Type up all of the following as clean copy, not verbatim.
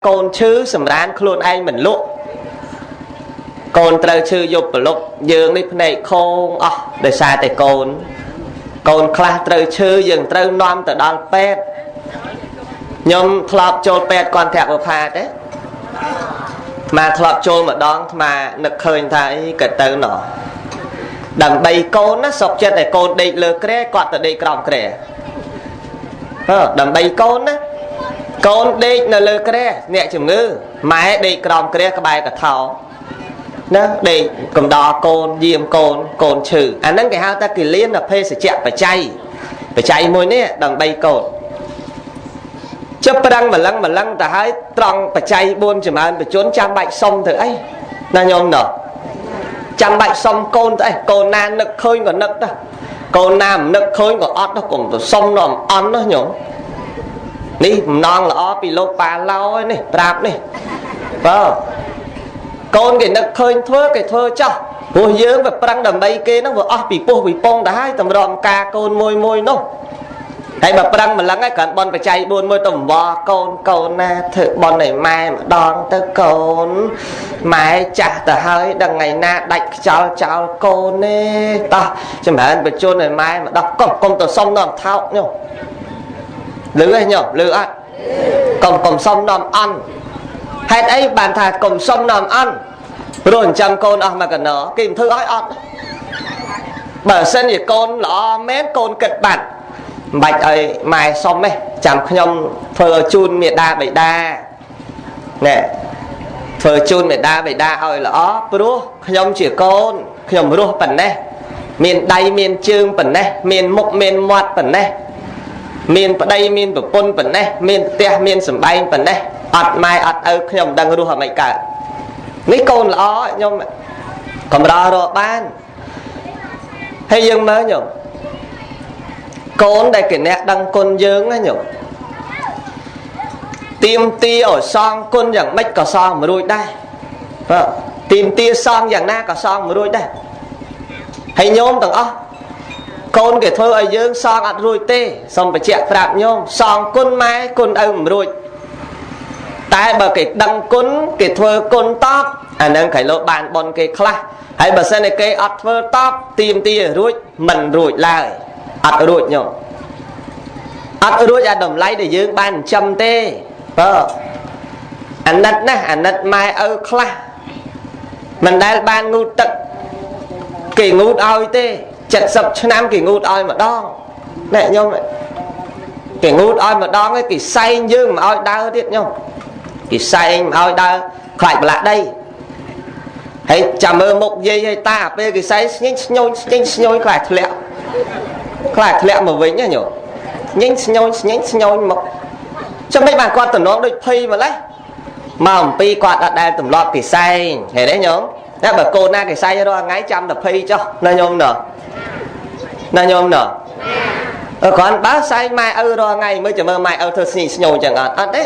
កូនឈឺសម្រានខ្លួនឯងមិនលក់កូនត្រូវឈឺយប់ប្រលប់យើងនេះភ្នែកខងអស់ដោយសារតែកូនកូនខ្លះត្រូវឈឺយើងត្រូវនាំទៅដល់ពេទ្យខ្ញុំធ្លាប់ចូលពេទ្យគន្ធបុប្ផាទេមកធ្លាប់ចូលម្ដងអាត្មានឹកឃើញថាអីក៏ទៅណោះដើម្បីកូនណាសុកចិត្តឲ្យកូនដេកលើគ្រែគាត់ទៅដេកក្រោមគ្រែហឺដើម្បីកូនណាកូនដេកនៅលើគ្រែអ្នកជំងឺម៉ែដេកក្រោមគ្រែក្បែរកថោណាដេកកំដរកូនយាមកូនកូនឈឺអាហ្នឹងគេហៅថាគិលានភេសជ្ជៈបច្ច័យបច្ច័យមួយនេះដើម្បីកូនចុះប្រឹងម្លឹងម្លឹងទៅហើយត្រង់បច្ច័យ4ចម្រើនបជនចាំបាច់សុំទៅអីណាញោមណោះចាំបាច់សុំកូនទៅអីកូនណានឹកឃើញក៏នឹកទៅកូនណាមិននឹកឃើញក៏អត់ទៅកុំទៅសុំនាំអន់ណាញោមនេះបំណងល្អពីលោកប៉ាឡោនេះប្រាប់នេះបើកូនគេនឹកឃើញធ្វើគេធ្វើចោះព្រោះយើងវាប្រឹងដើម្បីគេហ្នឹងវាអស់ពីពោះពីពងទៅហើយតម្រាំការកូនមួយមួយនោះហើយបើប្រឹងម្លឹងហើយគ្រាន់បនបច្ច័យ4មួយទៅអង្វរកូនកូនណាធ្វើបនឲ្យម៉ែម្ដងទៅកូនម៉ែចាស់ទៅហើយដល់ថ្ងៃណាដាច់ខ្យល់ចោលកូនទេតោះចម្រើនបជនឲ្យម៉ែម្ដងកុំទៅសុំនាំថោកញោមលឺទេញោមលឺអត់កុំសុំនាំអន់ហេតុអីបានថាកុំសុំនាំអន់ព្រោះអញ្ចឹងកូនអស់មកកណោគេមិនធ្វើឲ្យអត់បើសិនជាកូនល្អមែនកូនគិតបាត់មិនបាច់ឲ្យម៉ែសុំទេចាំខ្ញុំធ្វើជូនមេដាបិតាណែធ្វើជូនមេដាបិតាឲ្យល្អព្រោះខ្ញុំជាកូនខ្ញុំរស់ប៉ុណ្ណេះមានដៃមានជើងប៉ុណ្ណេះមានមុខមានមាត់ប៉ុណ្ណេះមានប្តីមានប្រពន្ធប៉ុណ្ណេះមានផ្ទះមានសម្បែងប៉ុណ្ណេះអត់ម៉ែអត់ឪខ្ញុំមិនដឹងរស់អ្វីកើតនេះកូនល្អខ្ញុំកម្ររកបានហើយយើងមើលញោមកូនដែលគេអ្នកដឹងគុណយើងណាញោមទៀមទាឲ្យសងគុណយ៉ាងម៉េចក៏សងមិនរួចដែរបាទទៀមទាសងយ៉ាងណាក៏សងមិនរួចដែរហើយញោមទាំងអស់កូនគេធ្វើឲ្យយើងសងអត់រួចទេសូមបញ្ជាក់ប្រាប់ញោមសងគុណម៉ែគុណឪមិនរួចតែបើគេដឹងគុណគេធ្វើគុណតបអានឹងក្រៃលោកបានបុណ្យគេខ្លះហើយបើសិនតែគេអត់ធ្វើតបទៀមទារួចមិនរួចឡើយអត់រួចញោមអត់រួចអាតម្លៃដែលយើងបានចិញ្ចឹមទេបើអាណិតណាស់អាណិតម៉ែឪខ្លះមិនដែលបានងូតទឹកគេងូតឲ្យទេ70ឆ្នាំគេងូតឲ្យម្ដងណែញោមគេងូតឲ្យម្ដងឯងគេសែងយើងមិនឲ្យដើរទៀតញោមគេសែងមិនឲ្យដើរខ្លាចប្រឡាក់ដីហើយចាំមើលមុខយាយឲ្យតាពេលគេសែងស្ញិញស្ញូញស្ញិញស្ញូញខ្លាចធ្លាក់ខ្លាចធ្លាក់មកវិញណាញោមញិញស្ញូញស្ញិញស្ញូញមកចាំមិនបានគាត់តំណងដូចភ័យម្លេះមកអំពីគាត់អត់ដែលទម្លាប់គេសែងឃើញទេញោមតែបើកូនណាគេសែងរាល់ថ្ងៃចាំតែភ័យចុះណាញោមណោះណាញោមណោះគ្រាន់បើសែងម៉ែឪរាល់ថ្ងៃមើលចាំមើលម៉ែឪធ្វើស្ញិញស្ញូញចឹងអត់អត់ទេ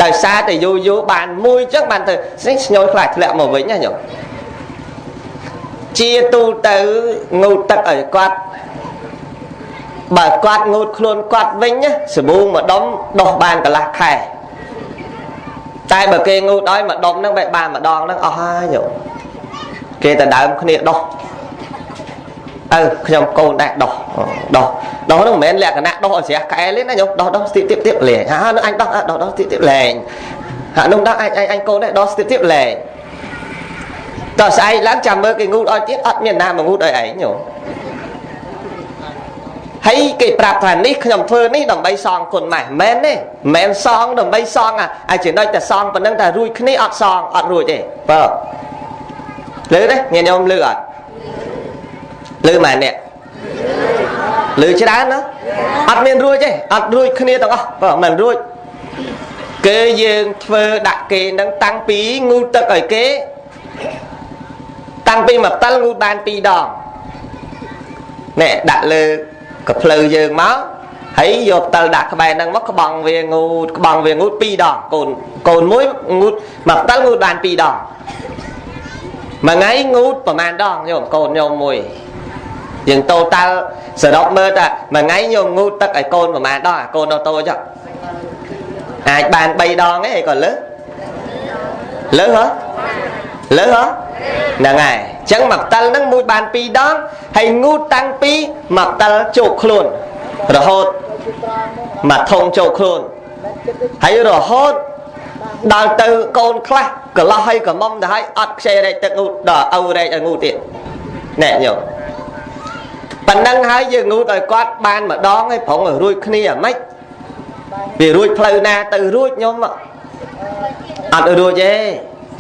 ដោយសារតែយូរយូរបានមួយចឹងបានទៅស្ញិញស្ញូញខ្លាចធ្លាក់មកវិញណាញោមជាទូទៅងូតទឹកឲ្យគាត់បើគាត់ងូតខ្លួនគាត់វិញសាប៊ូមួយដុំដោះបានកន្លះខែតែបើគេងូតឲ្យមួយដុំហ្នឹងបែបបានម្ដងហ្នឹងអស់ហើយញោមគេទៅដើមគ្នាដោះឪខ្ញុំកូនដែរដោះដោះដោះហ្នឹងមិនមែនលក្ខណៈដោះឲ្យស្រះកែទេណាញោមដោះដោះស្ទាបទៀបទៀបលែងហានោះអញដោះដោះដោះស្ទាបទៀបលែងហានោះដោះអញអញកូនដែរដោះស្ទាបទៀបលែងតោះស្អែកឡើងចាំមើលគេងូតឲ្យទៀតអត់មានណាមកងូតឲ្យឯងញោមហើយគេប្រាប់ថានេះខ្ញុំធ្វើនេះដើម្បីសងគុណម៉ែមែនទេមិនសងដើម្បីសងអាចំណុចតែសងប៉ុណ្ណឹងតែរួចគ្នាអត់សងអត់រួចទេបើលឺទេញាតិញោមលឺអត់លឺម៉ែអ្នកលឺច្រើនណាអត់មានរួចទេអត់រួចគ្នាទាំងអស់បើមិនរួចគេយើងធ្វើដាក់គេនឹងតាំងពីងូតទឹកឲ្យគេតាំងពីមកតិលងូតបាន2ដងណែដាក់លើកផ្លូវយើងមកហើយយកតិលដាក់ក្បែរហ្នឹងមកក្បងវាងូតក្បងវាងូត2ដងកូនកូនមួយងូតមកតិលងូតបាន2ដងមួយថ្ងៃងូតប្រហែលដងញោមកូនញោមមួយយើងតូតាល់សរុបមើលថាមួយថ្ងៃញោមងូតទឹកឲ្យកូនប្រហែលដងអាកូនដល់តូចអាចបាន3ដងឯងក៏លើ លើហ៎លើហ៎ហ្នឹងហើយអញ្ចឹងមកផ្តិលហ្នឹងមួយបាន2ដងហើយងូតតាំងពីមកផ្តិលជោគខ្លួនរហូតមកធំជោគខ្លួនហើយរហូតដល់ទៅកូនខ្លះកន្លោះហើយកមុំទៅហើយអត់ខ្ចីរែកទឹកងូតដល់ឪរែកឲ្យងូតទៀតណែញោមប៉ុណ្ណឹងហើយយើងងូតឲ្យគាត់បានម្ដងហើយប្រងឲ្យរួចគ្នាអាម៉េចវារួចផ្លូវណាទៅរួចញោមអត់រួចទេ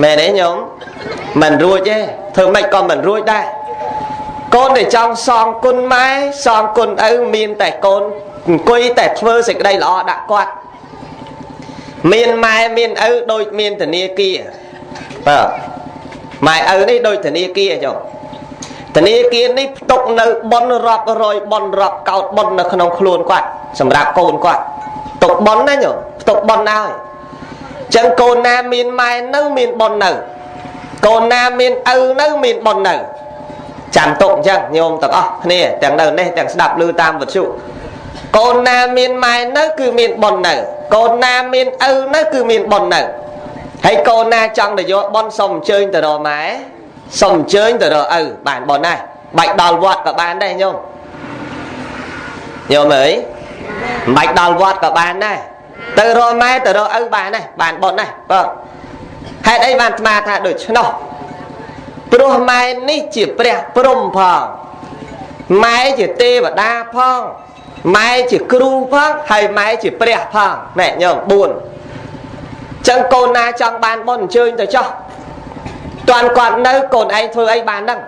មែនទេញោមមិនរួចទេធ្វើម៉េចក៏មិនរួចដែរកូនដែលចង់សងគុណម៉ែសងគុណឪមានតែកូនអង្គុយតែធ្វើសេចក្តីល្អដាក់គាត់មានម៉ែមានឪដូចមានធនាគារបាទម៉ែឪនេះដូចធនាគារចុះធនាគារនេះផ្ទុកនៅបុណ្យរាប់រយបុណ្យរាប់កោតបុណ្យនៅក្នុងខ្លួនគាត់សម្រាប់កូនគាត់ផ្ទុកបុណ្យណាញោមផ្ទុកបុណ្យហើយចឹងកូនណាមានម៉ែនៅមានបុណ្យនៅកូនណាមានឪនៅមានបុណ្យនៅចាំទុកអញ្ចឹងញោមទាំងអស់គ្នាទាំងនៅនេះទាំងស្ដាប់ឮតាមវិទ្យុកូនណាមានម៉ែនៅគឺមានបុណ្យនៅកូនណាមានឪនៅគឺមានបុណ្យនៅហើយកូនណាចង់ទៅយកបុណ្យសូមអញ្ជើញទៅរកម៉ែសូមអញ្ជើញទៅរកឪបានបុណ្យដែរបាច់ដល់វត្តក៏បានដែរញោមញោមអើយមិនបាច់ដល់វត្តក៏បានដែរទៅរកម៉ែទៅរកឪបានដែរបានបុណ្យដែរបាទហេតុអីបានអាត្មាថាដូច្នោះព្រោះម៉ែនេះជាព្រះព្រហ្មផងម៉ែជាទេវតាផងម៉ែជាគ្រូផងហើយម៉ែជាព្រះផងណែញោម4ចឹងកូនណាចង់បានបុណ្យអញ្ជើញទៅចោះតាន់គាត់នៅកូនឯងធ្វើអីបានហ្នឹង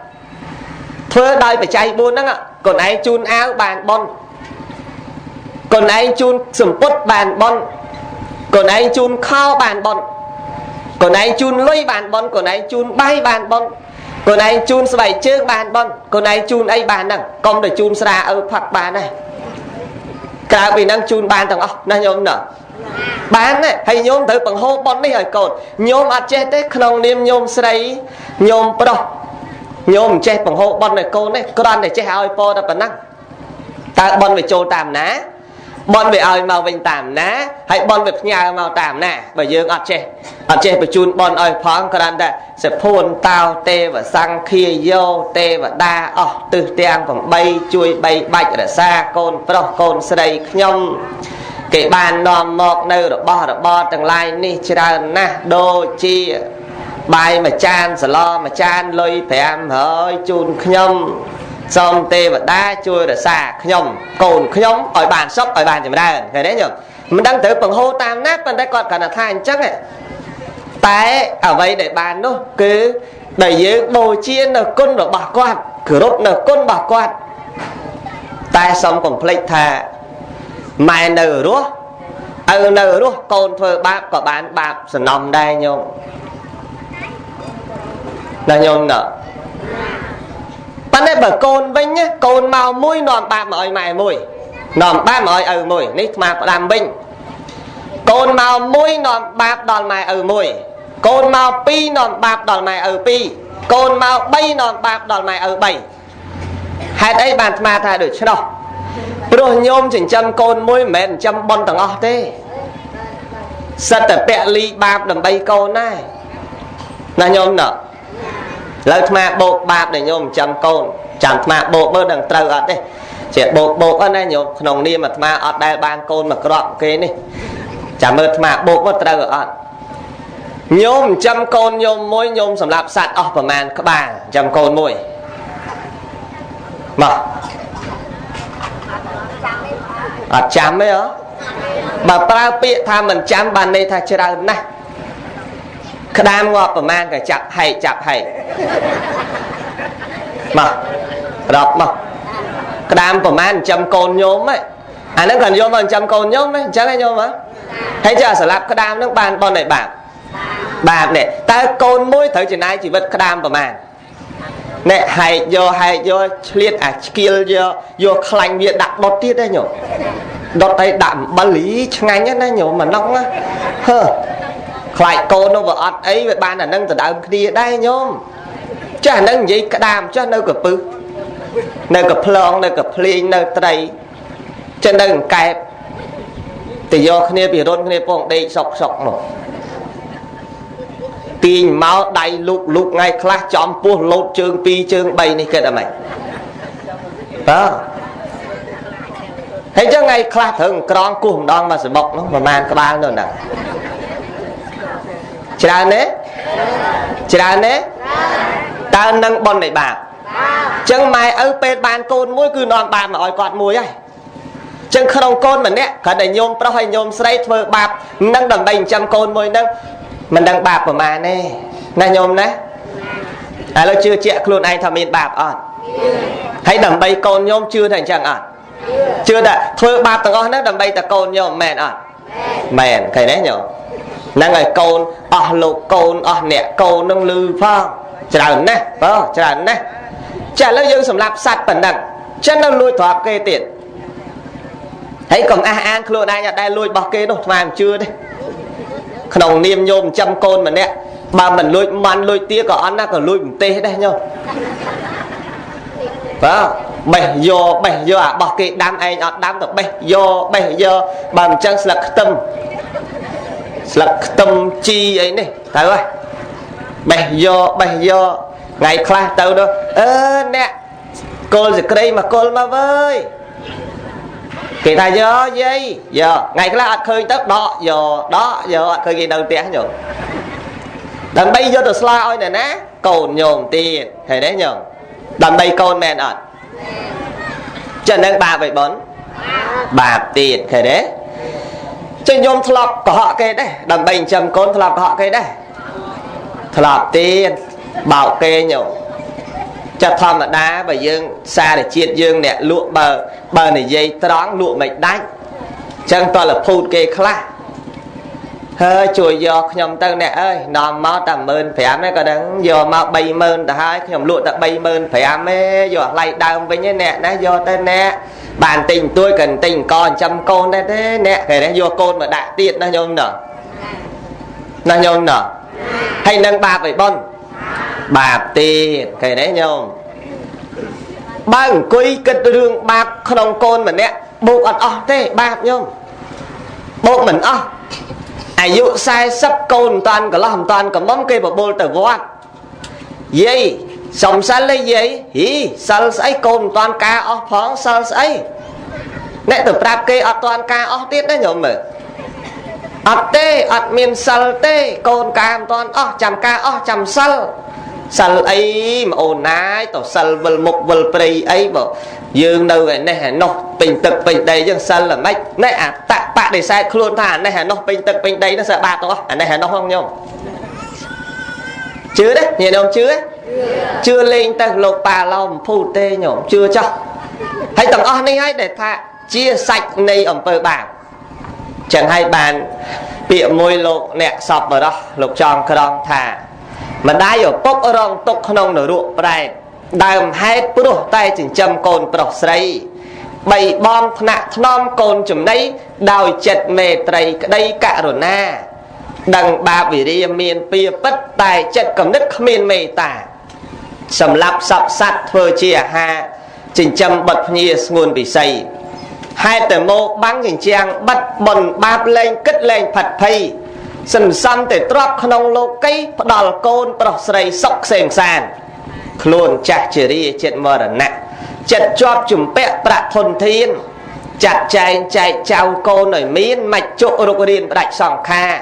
ធ្វើដោយបច្ច័យ4ហ្នឹងកូនឯងជូនអាវបានបុណ្យកូនឯងជូនសម្ពុតបានបុណ្យកូនឯងជូនខោបានបុណ្យកូនឯងជូនលុយបានបុណ្យកូនឯងជូនបាយបានបុណ្យកូនឯងជូនស្បែកជើងបានបុណ្យកូនឯងជូនអីបានហ្នឹងកុំទៅជូនស្រាឪផឹកបានដែរក្រៅពីហ្នឹងជូនបានទាំងអស់ណាញោមណាបានណាហើយញោមត្រូវបង្ហូរបុណ្យនេះឲ្យកូនញោមអត់ចេះទេក្នុងនាមញោមស្រីញោមប្រុសញោមមិនចេះបង្ហូរបុណ្យឲ្យកូនទេគ្រាន់តែចេះឲ្យពរតែប៉ុណ្ណឹងតើបុណ្យវាចូលតាមណាបុណ្យវាឲ្យមកវិញតាមណាហើយបុណ្យវាផ្ញើមកតាមណាបើយើងអត់ចេះបញ្ជូនបុណ្យឲ្យផងគ្រាន់តែសិភួនតោទេវសង្ឃាយោទេវតាអស់ទិសទាំង8ជួយបីបាច់រក្សាកូនប្រុសកូនស្រីខ្ញុំគេបាននាំមកនៅរបស់របរទាំងឡាយនេះច្រើនណាស់ដូចជាបាយមួយចានសឡមួយចានលុយ500ជូនខ្ញុំសូមទេវតាជួយរក្សាខ្ញុំកូនខ្ញុំឲ្យបានសុខឲ្យបានចម្រើនឃើញទេញោមមិនដឹងត្រូវបង្ហូរតាមណាប៉ុន្តែគាត់គ្រាន់តែថាអញ្ចឹងតែអ្វីដែលបាននោះគឺដែលយើងបូជានៅគុណរបស់គាត់គោរពនៅគុណរបស់គាត់តែសូមកុំភ្លេចថាម៉ែនៅរស់ឪនៅរស់កូនធ្វើបាបក៏បានបាបសំណំដែរញោមណាញោមណាប៉ុន្តែបើកូនវិញកូនមកមួយនាំបាបមកឲ្យម៉ែមួយនាំបាបមកឲ្យឪមួយនេះអាត្មាផ្ដាំវិញកូនមកមួយនាំបាបដល់ម៉ែឪមួយកូនមកពីរនាំបាបដល់ម៉ែឪពីរកូនមក3នាំបាបដល់ម៉ែឪ3ហេតុអីបានអាត្មាថាដូច្នោះព្រោះញោមចិញ្ចឹមកូនមួយមិនមែនចិញ្ចឹមបុណ្យទាំងអស់ទេសិតតែពលីបាបដើម្បីកូនដែរណាញោមណាលើអាត្មាបោកបាបដែលញោមចិញ្ចឹមកូនចាំអាត្មាបោកមើលដឹងត្រូវអត់ទេជាបោកបោកណាញោមក្នុងនាមអាត្មាអត់ដែលបានកូនមកក្របគេនេះចាំមើលអាត្មាបោកមកត្រូវអត់ញោមចិញ្ចឹមកូនញោមមួយញោមសម្រាប់សត្វអស់ប្រមាណក្បាលចិញ្ចឹមកូនមួយមកអត់ចាំទេហ៎បើប្រើពាក្យថាមិនចាំបានន័យថាច្រើនណាស់ក្តាមងាប់ប្រមាណក៏ចាប់ហែកចាប់ហែកមករាប់មកក្តាមប្រមាណចិញ្ចឹមកូនញោមហ៎អាហ្នឹងគាត់យកមកចិញ្ចឹមកូនញោមហ៎អញ្ចឹងហ៎ញោមហ៎ហើយចាសម្រាប់ក្តាមហ្នឹងបានបុណ្យឲ្យបាបបាបនេះតើកូនមួយត្រូវចំណាយជីវិតក្តាមប្រមាណ អ្នកហែកយកហែកយកឆ្លៀតអាឆ្កៀលយកយកខ្លាញ់វាដាក់ដុតទៀតទេញោមដុតឲ្យដាក់អំបិលលីឆ្ងាញ់ណាញោមម្ដងណាហឺខ្លាចកូននោះវាអត់អីវាបានអានឹងដដើមគ្នាដែរញោមចាស់ហ្នឹងនិយាយក្តាមចាស់នៅកពឹសនៅកផ្លងនៅកភ្លេងនៅត្រីចាស់នៅអង្កែបទៅយកគ្នាពីរុនគ្នាពងដេកសុកសុកមក ទាញមកដៃលូកលូកថ្ងៃខ្លះចំពោះលោតជើង2ជើង3នេះគិតអីម៉េចបាទហើយចឹងថ្ងៃខ្លះត្រូវក្រងគោះម្ដងមកសបុកនោះប្រហែលក្បាលនោះហ្នឹងច្រើនទេច្រើនទេតើនឹងប៉ុននៃបាបចឹងម៉ែឪពេលបានកូនមួយគឺនាំបាបមកឲ្យគាត់មួយហើយចឹងក្នុងកូនម្នាក់គ្រាន់តែញោមប្រុសហើយញោមស្រីធ្វើបាបនឹងដើម្បីចិញ្ចឹមកូនមួយនឹងមិនដឹងបាបប្រមាណទេណាញោមណាឥឡូវជឿជាក់ខ្លួនឯងថាមានបាបអត់ហើយដើម្បីកូនញោមជឿថាអញ្ចឹងអត់ជឿថាធ្វើបាបទាំងអស់ហ្នឹងដើម្បីតែកូនញោមមែនអត់មែនឃើញទេញោមហ្នឹងហើយកូនអស់លោកកូនអស់អ្នកកូននឹងលឺផងច្រើនណាស់បើច្រើនណាស់ចាឥឡូវយើងសម្លាប់សត្វប៉ុណ្ណឹងចឹងនៅលួចទ្រព្យគេទៀតហើយកុំអះអាងខ្លួនឯងអត់ដែលលួចរបស់គេនោះថ្មមិនជឿទេក្នុងនាមញោមចាំកូនម្នាក់បើមិនលួចមិនលួចទាក៏អត់ណាក៏លួចម្ទេសដែរញោមបាទបេះយកបេះយកអារបស់គេដាំឯងអត់ដាំទៅបេះយកបេះយកបើមិនចឹងស្លឹកខ្ទឹមស្លឹកខ្ទឹមជីអីនេះទៅហើយបេះយកបេះយកថ្ងៃខ្លះទៅនោះអឺអ្នកគល់សក្រីមកគល់មកវើយគេថាយកយាយយកថ្ងៃខ្លះអត់ឃើញទៅដកយកដកយកអត់ឃើញគេនៅផ្ទះញោមដើម្បីយកទៅស្លាឲ្យអ្នកណាកូនញោមទៀតឃើញទេញោមដើម្បីកូនមែនអត់ចឹងនឹងបាបឯបុណ្យបាបទៀតឃើញទេចឹងញោមធ្លាប់កុហកគេដែរដើម្បីចិញ្ចឹមកូនធ្លាប់កុហកគេដែរធ្លាប់ទៀតបោកគេញោមចាធម្មតាបើយើងសារជាតិយើងអ្នកលក់បើនិយាយត្រង់លក់មិនដាច់ចឹងតលភូតគេខ្លះហើយជួយយកខ្ញុំទៅអ្នកអើយនាំមកតែ15000ទេក៏ដឹងយកមក30000ទៅហើយខ្ញុំលក់តែ35000ទេយកថ្លៃដើមវិញទេអ្នកណាយកទៅអ្នកបានទិញទួយក៏ទិញអង្គចិញ្ចឹមកូនដែរទេអ្នកគេយកកូនមកដាក់ទៀតណាញោមណោះណាញោមណោះហើយនឹងបាបឯបុណ្យបាបទៀតគេទេញោមបើអង្គុយគិតរឿងបាបក្នុងកូនម្នាក់បូកអត់អស់ទេបាបញោមបូកមិនអស់អាយុ40កូនមិនតាន់កន្លោះមិនតាន់កំមុំគេបបួលទៅវត្តយាយសំសិលទេយាយហ៊ីសិលស្អីកូនមិនតាន់ការអស់ផងសិលស្អីអ្នកទៅប្រាប់គេអត់តាន់ការអស់ទៀតណាញោមមើលអត់ទេអត់មានសិលទេកូនការមិនតាន់អស់ចាំការអស់ចាំសិលសិលអីប្អូនណាយទៅសិលវិលមុខវិលព្រៃអីបើយើងនៅឯនេះឯនោះពេញទឹកពេញដីយើងសិលល្មិចនេះអាតបដិសេធខ្លួនថាអានេះឯនោះពេញទឹកពេញដីនោះសើបាបទាំងអស់អានេះឯនោះហ្នឹងញោមជឿទេញាតិញោមជឿទេជឿលេងទៅលោកប៉ាឡោមភូតទេញោមជឿចោះហើយទាំងអស់នេះហើយដែលថាជាសាច់នៃអំពើបាបចឹងហើយបានពាក្យមួយលោកអ្នកសពបរោះលោកចងក្រងថាម្ដាយឪពុករងទុកក្នុងនរកប្រែតដើមហេតុព្រោះតែចិញ្ចឹមកូនប្រុសស្រីបីបងថ្នាក់ថ្នមកូនចំណីដោយចិត្តមេត្រីក្តីករុណាដឹងបាបវិរិយមានពៀពិតតែចិត្តកំណត់គ្មានមេត្តាសម្រាប់សពសត្វធ្វើជាអាហារចិញ្ចឹមបុតភ្ញាស្ងួនពិសីហេតុតែមកបាំងចិញ្ចាំងបិទបុនបាបលែងគិតលែងផាត់ភ័យសន្សំតែទ្របក្នុងលោកីផ្ដល់កូនប្រុសស្រីសុខក្សេមក្សាន្តខ្លួនចាស់ជារាចិត្តមរណៈចិត្តជាប់ជំពាក់ប្រាក់ធនធានចាត់ចែងចែកចៅកូនឲ្យមានមច្ចុរុករៀនផ្ដាច់សង្ខារ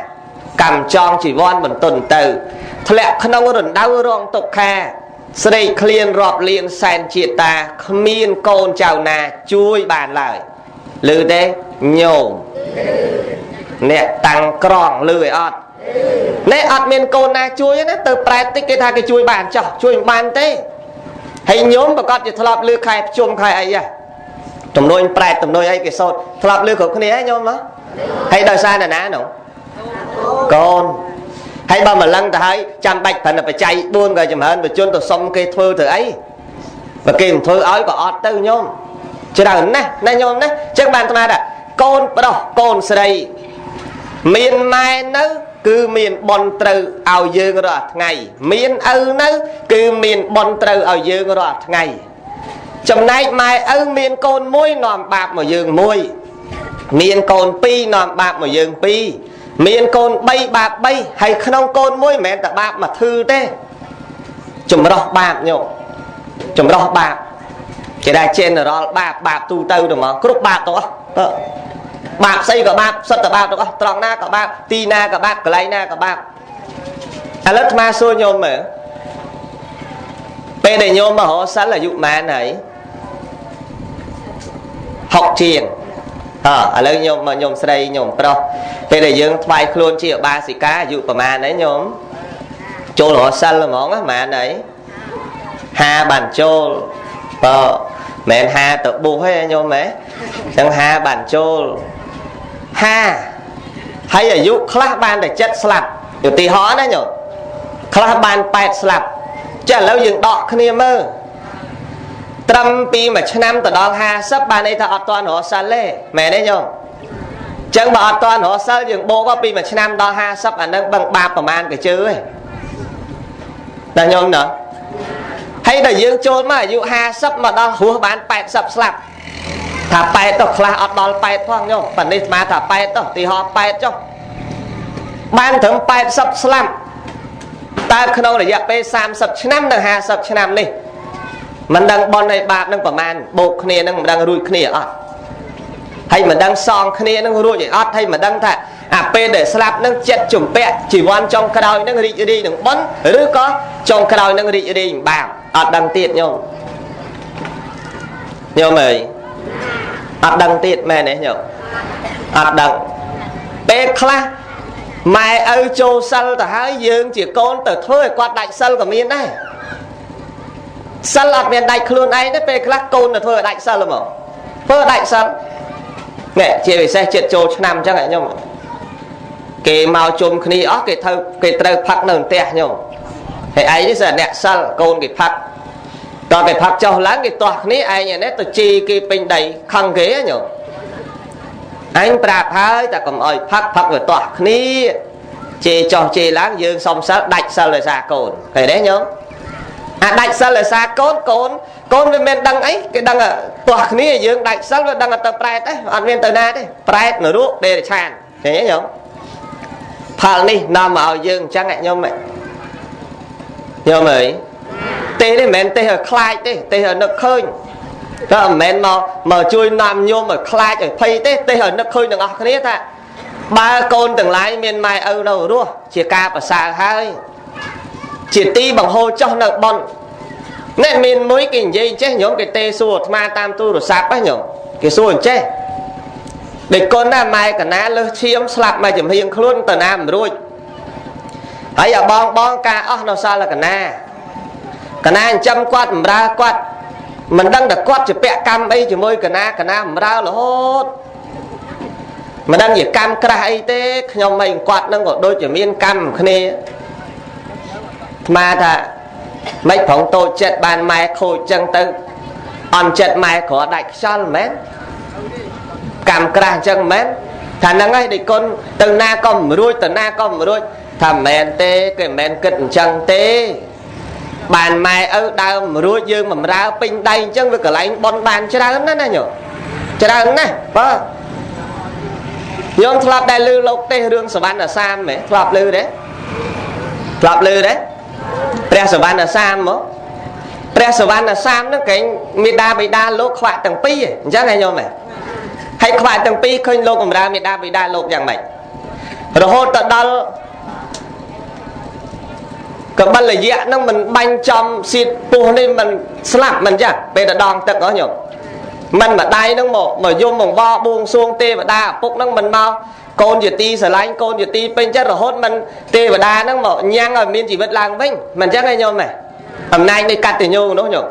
កម្មចងជីវ័នបន្ទន់ទៅធ្លាក់ក្នុងរណ្ដៅរងទុក្ខាស្រេកឃ្លានរាប់លានសែនជាតាគ្មានកូនចៅណាជួយបានឡើយឮទេញោមអ្នកតាំងក្រងឮឲ្យអត់នេះអត់មានកូនណាជួយណាទៅប្រែតិចគេថាគេជួយបានចោះជួយមិនបានទេហើយញោមប្រកាសជាធ្លាប់ឮខែភ្ជុំខែអីហ៎ទំនួញប្រែតទំនួញអីគេសូត្រធ្លាប់ឮគ្រប់គ្នាហ៎ញោមហ៎ហើយដោយសារណានោះកូនហើយបើម្លឹងទៅហើយចាំបាច់ប្រណបច្ច័យ4ក៏ចម្រើនបជនទៅសុំគេធ្វើទៅអីបើគេមិនធ្វើឲ្យក៏អត់ទៅញោមច្រើនណាស់ណាញោមណាចឹងបានអាត្មាថាកូនប្រុសកូនស្រីមានម៉ែនៅគឺមានបុណ្យត្រូវឲ្យយើងរាល់ថ្ងៃមានឪនៅគឺមានបុណ្យត្រូវឲ្យយើងរាល់ថ្ងៃចំណែកម៉ែឪមានកូនមួយនាំបាបមកយើងមួយមានកូនពីរនាំបាបមកយើងពីរ មានកូន3បាប3ហើយក្នុងកូនមួយមិនមែនតែបាបមួយធឺទេចម្រោះបាបញោមចម្រោះបាបគេថា general បាបបាបទូទៅទៅហ្មងគ្រប់បាបទាំងអស់បាបស្អីក៏បាបសុទ្ធតែបាបទាំងអស់ត្រង់ណាក៏បាបទីណាក៏បាបកន្លែងណាក៏បាបឥឡូវអាត្មាសួរញោមមើលពេលដែលញោមមករកសិលអាយុប៉ុន្មានហើយ60ជាងអឥឡូវញោមមកញោមស្រីញោមប្រុសពេលដែលយើងថ្វាយខ្លួនជាឧបាសិកាអាយុប្រហែលហើយញោមចូលរកសិលហ្មងប្រហែលហើយ50បានចូលបើមិន50ទៅបុះទេញោមហ៎ចឹង50បានចូល50ហើយអាយុខ្លះបានតែ7ស្លាប់ឧទាហរណ៍ណាញោមខ្លះបាន8ស្លាប់ចាឥឡូវយើងដកគ្នាមើលត្រឹមពី1ឆ្នាំទៅដល់50បានន័យថាអត់ទាន់រកសិលទេមែនទេញោមចឹងបើអត់ទាន់រកសិលយើងបូកពី1ឆ្នាំដល់50អានឹងបឹងបាបប្រមាណក៏ជឿទេណាញោមណាហើយដល់យើងចូលមកអាយុ50មកដល់រស់បាន80ស្លាប់ថា8ទៅខ្លះអត់ដល់8ផងញោមប៉ានេះស្មាថា8ទៅទីហោ8ចុះបានត្រឹម80ស្លាប់តើក្នុងរយៈពេល30ឆ្នាំនិង50ឆ្នាំនេះមិនដឹងបុណ្យហើយបាបនឹងប្រមាណបូកគ្នានឹងមិនដឹងរួចគ្នាអត់ហើយមិនដឹងសងគ្នានឹងរួចឲ្យអត់ហើយមិនដឹងថាអាពេលដែលស្លាប់នឹងចិត្តជំពាក់ជីវ័នចុងក្រោយនឹងរីករាយនឹងបុណ្យឬក៏ចុងក្រោយនឹងរីករាយនឹងបាបអត់ដឹងទៀតញោមញោមអើយអត់ដឹងទៀតមែនទេញោមអត់ដឹងពេលខ្លះម៉ែឪចូលសិលទៅហើយយើងជាកូនទៅធ្វើឲ្យគាត់ដាច់សិលក៏មានដែរសិលអត់មានដាច់ខ្លួនឯងទេពេលខ្លះកូនទៅធ្វើឲ្យដាច់សិលហ្មងធ្វើដាច់សិលនេះជាពិសេសចិត្តចូលឆ្នាំអញ្ចឹងញោមគេមកជុំគ្នាអស់គេត្រូវផឹកនៅផ្ទះញោមហើយឯងនេះសិអ្នកសិលកូនគេផឹកតើគេផឹកចុះឡើងគេទាស់គ្នាឯងនេះទៅជីគេពេញដីខឹងគេញោមអញប្រាប់ហើយតែកុំអោយផឹកផឹកវាទាស់គ្នាជេរចុះជេរឡើងយើងសុំសិលដាច់សិលដោយសារកូនឃើញទេញោមអាដាច់សិលដោយសារកូនកូនកូនវាមិនដឹងអីគេដឹងទាស់គ្នាយើងដាច់សិលវាដឹងទៅប្រែតទេអត់មានទៅណាទេប្រែតនរកដេរឆានឃើញទេញោមផលនេះនាំមកឲ្យយើងអញ្ចឹងញោមញោមអើយទេនេះមិនមែនទេឲ្យខ្លាចទេទេឲ្យនឹកឃើញក៏មិនមែនមកជួយនាំញោមឲ្យខ្លាចឲ្យភ័យទេទេឲ្យនឹកឃើញទាំងអស់គ្នាថាបើកូនទាំងឡាយមានម៉ែឪនៅរស់ជាការប្រសើរហើយជាទីបង្ហូរចុះនៅបុណ្យអ្នកមានមួយគេនិយាយចេះញោមគេទេសួរអាត្មាតាមទូរស័ព្ទហ៎ញោមគេសួរអញ្ចេះដេកកូនណាម៉ែកណាលើសឈាមស្លាប់មកចំហៀងខ្លួនទៅណាមិនរួចហើយអាបងបងការអស់នៅសាលកណាកណាចិញ្ចឹមគាត់បំរើគាត់មិនដឹងតែគាត់ជាពាក់កម្មអីជាមួយកណាកណាបំរើរហូតមិនដឹងជាកម្មក្រាស់អីទេខ្ញុំអីគាត់នឹងក៏ដូចជាមានកម្មគ្នាអាត្មាថាមិនប្រងតូចចិត្តបានម៉ែខូចចឹងទៅអន់ចិត្តម៉ែក្រដាច់ខ្យល់មែនកម្មក្រាស់អញ្ចឹងមែនថាហ្នឹងហើយដូចគុណទៅណាក៏មិនរួចទៅណាក៏មិនរួចថាមិនមែនទេគេមិនមែនគិតអញ្ចឹងទេបានម៉ែឪដើមរួចយើងបំរើពេញដៃអញ្ចឹងវាកន្លែងបនបានច្រើនណាស់ណាញោមច្រើនណាស់បាទញោមធ្លាប់ដែលឮលោកទេសរឿងសវណ្ណសាមហ៎ធ្លាប់ឮទេធ្លាប់ឮទេព្រះសវណ្ណសាមមកព្រះសវណ្ណសាមហ្នឹងគេមេដាបិតាលោកខ្វាក់ទាំងពីរអញ្ចឹងហ៎ញោមហ៎ហើយខ្វាក់ទាំងពីរឃើញលោកបំរើមេដាបិតាលោកយ៉ាងម៉េចរហូតទៅដល់កបិលយៈហ្នឹងមិនបាញ់ចំសៀតពោះនេះមិនស្លាប់មិនចឹងពេលទៅដងទឹកហ៎ញោមមិនម្ដាយហ្នឹងមកយំបង្បបួងសួងទេវតាឪពុកហ្នឹងមិនមកកូនជាទីស្រឡាញ់កូនជាទីពេញចិត្តរហូតមិនទេវតាហ្នឹងមកញ៉ាំងឲ្យមានជីវិតឡើងវិញមិនចឹងហ៎ញោមហ៎អំណាចនៃកតញ្ញូនោះញោម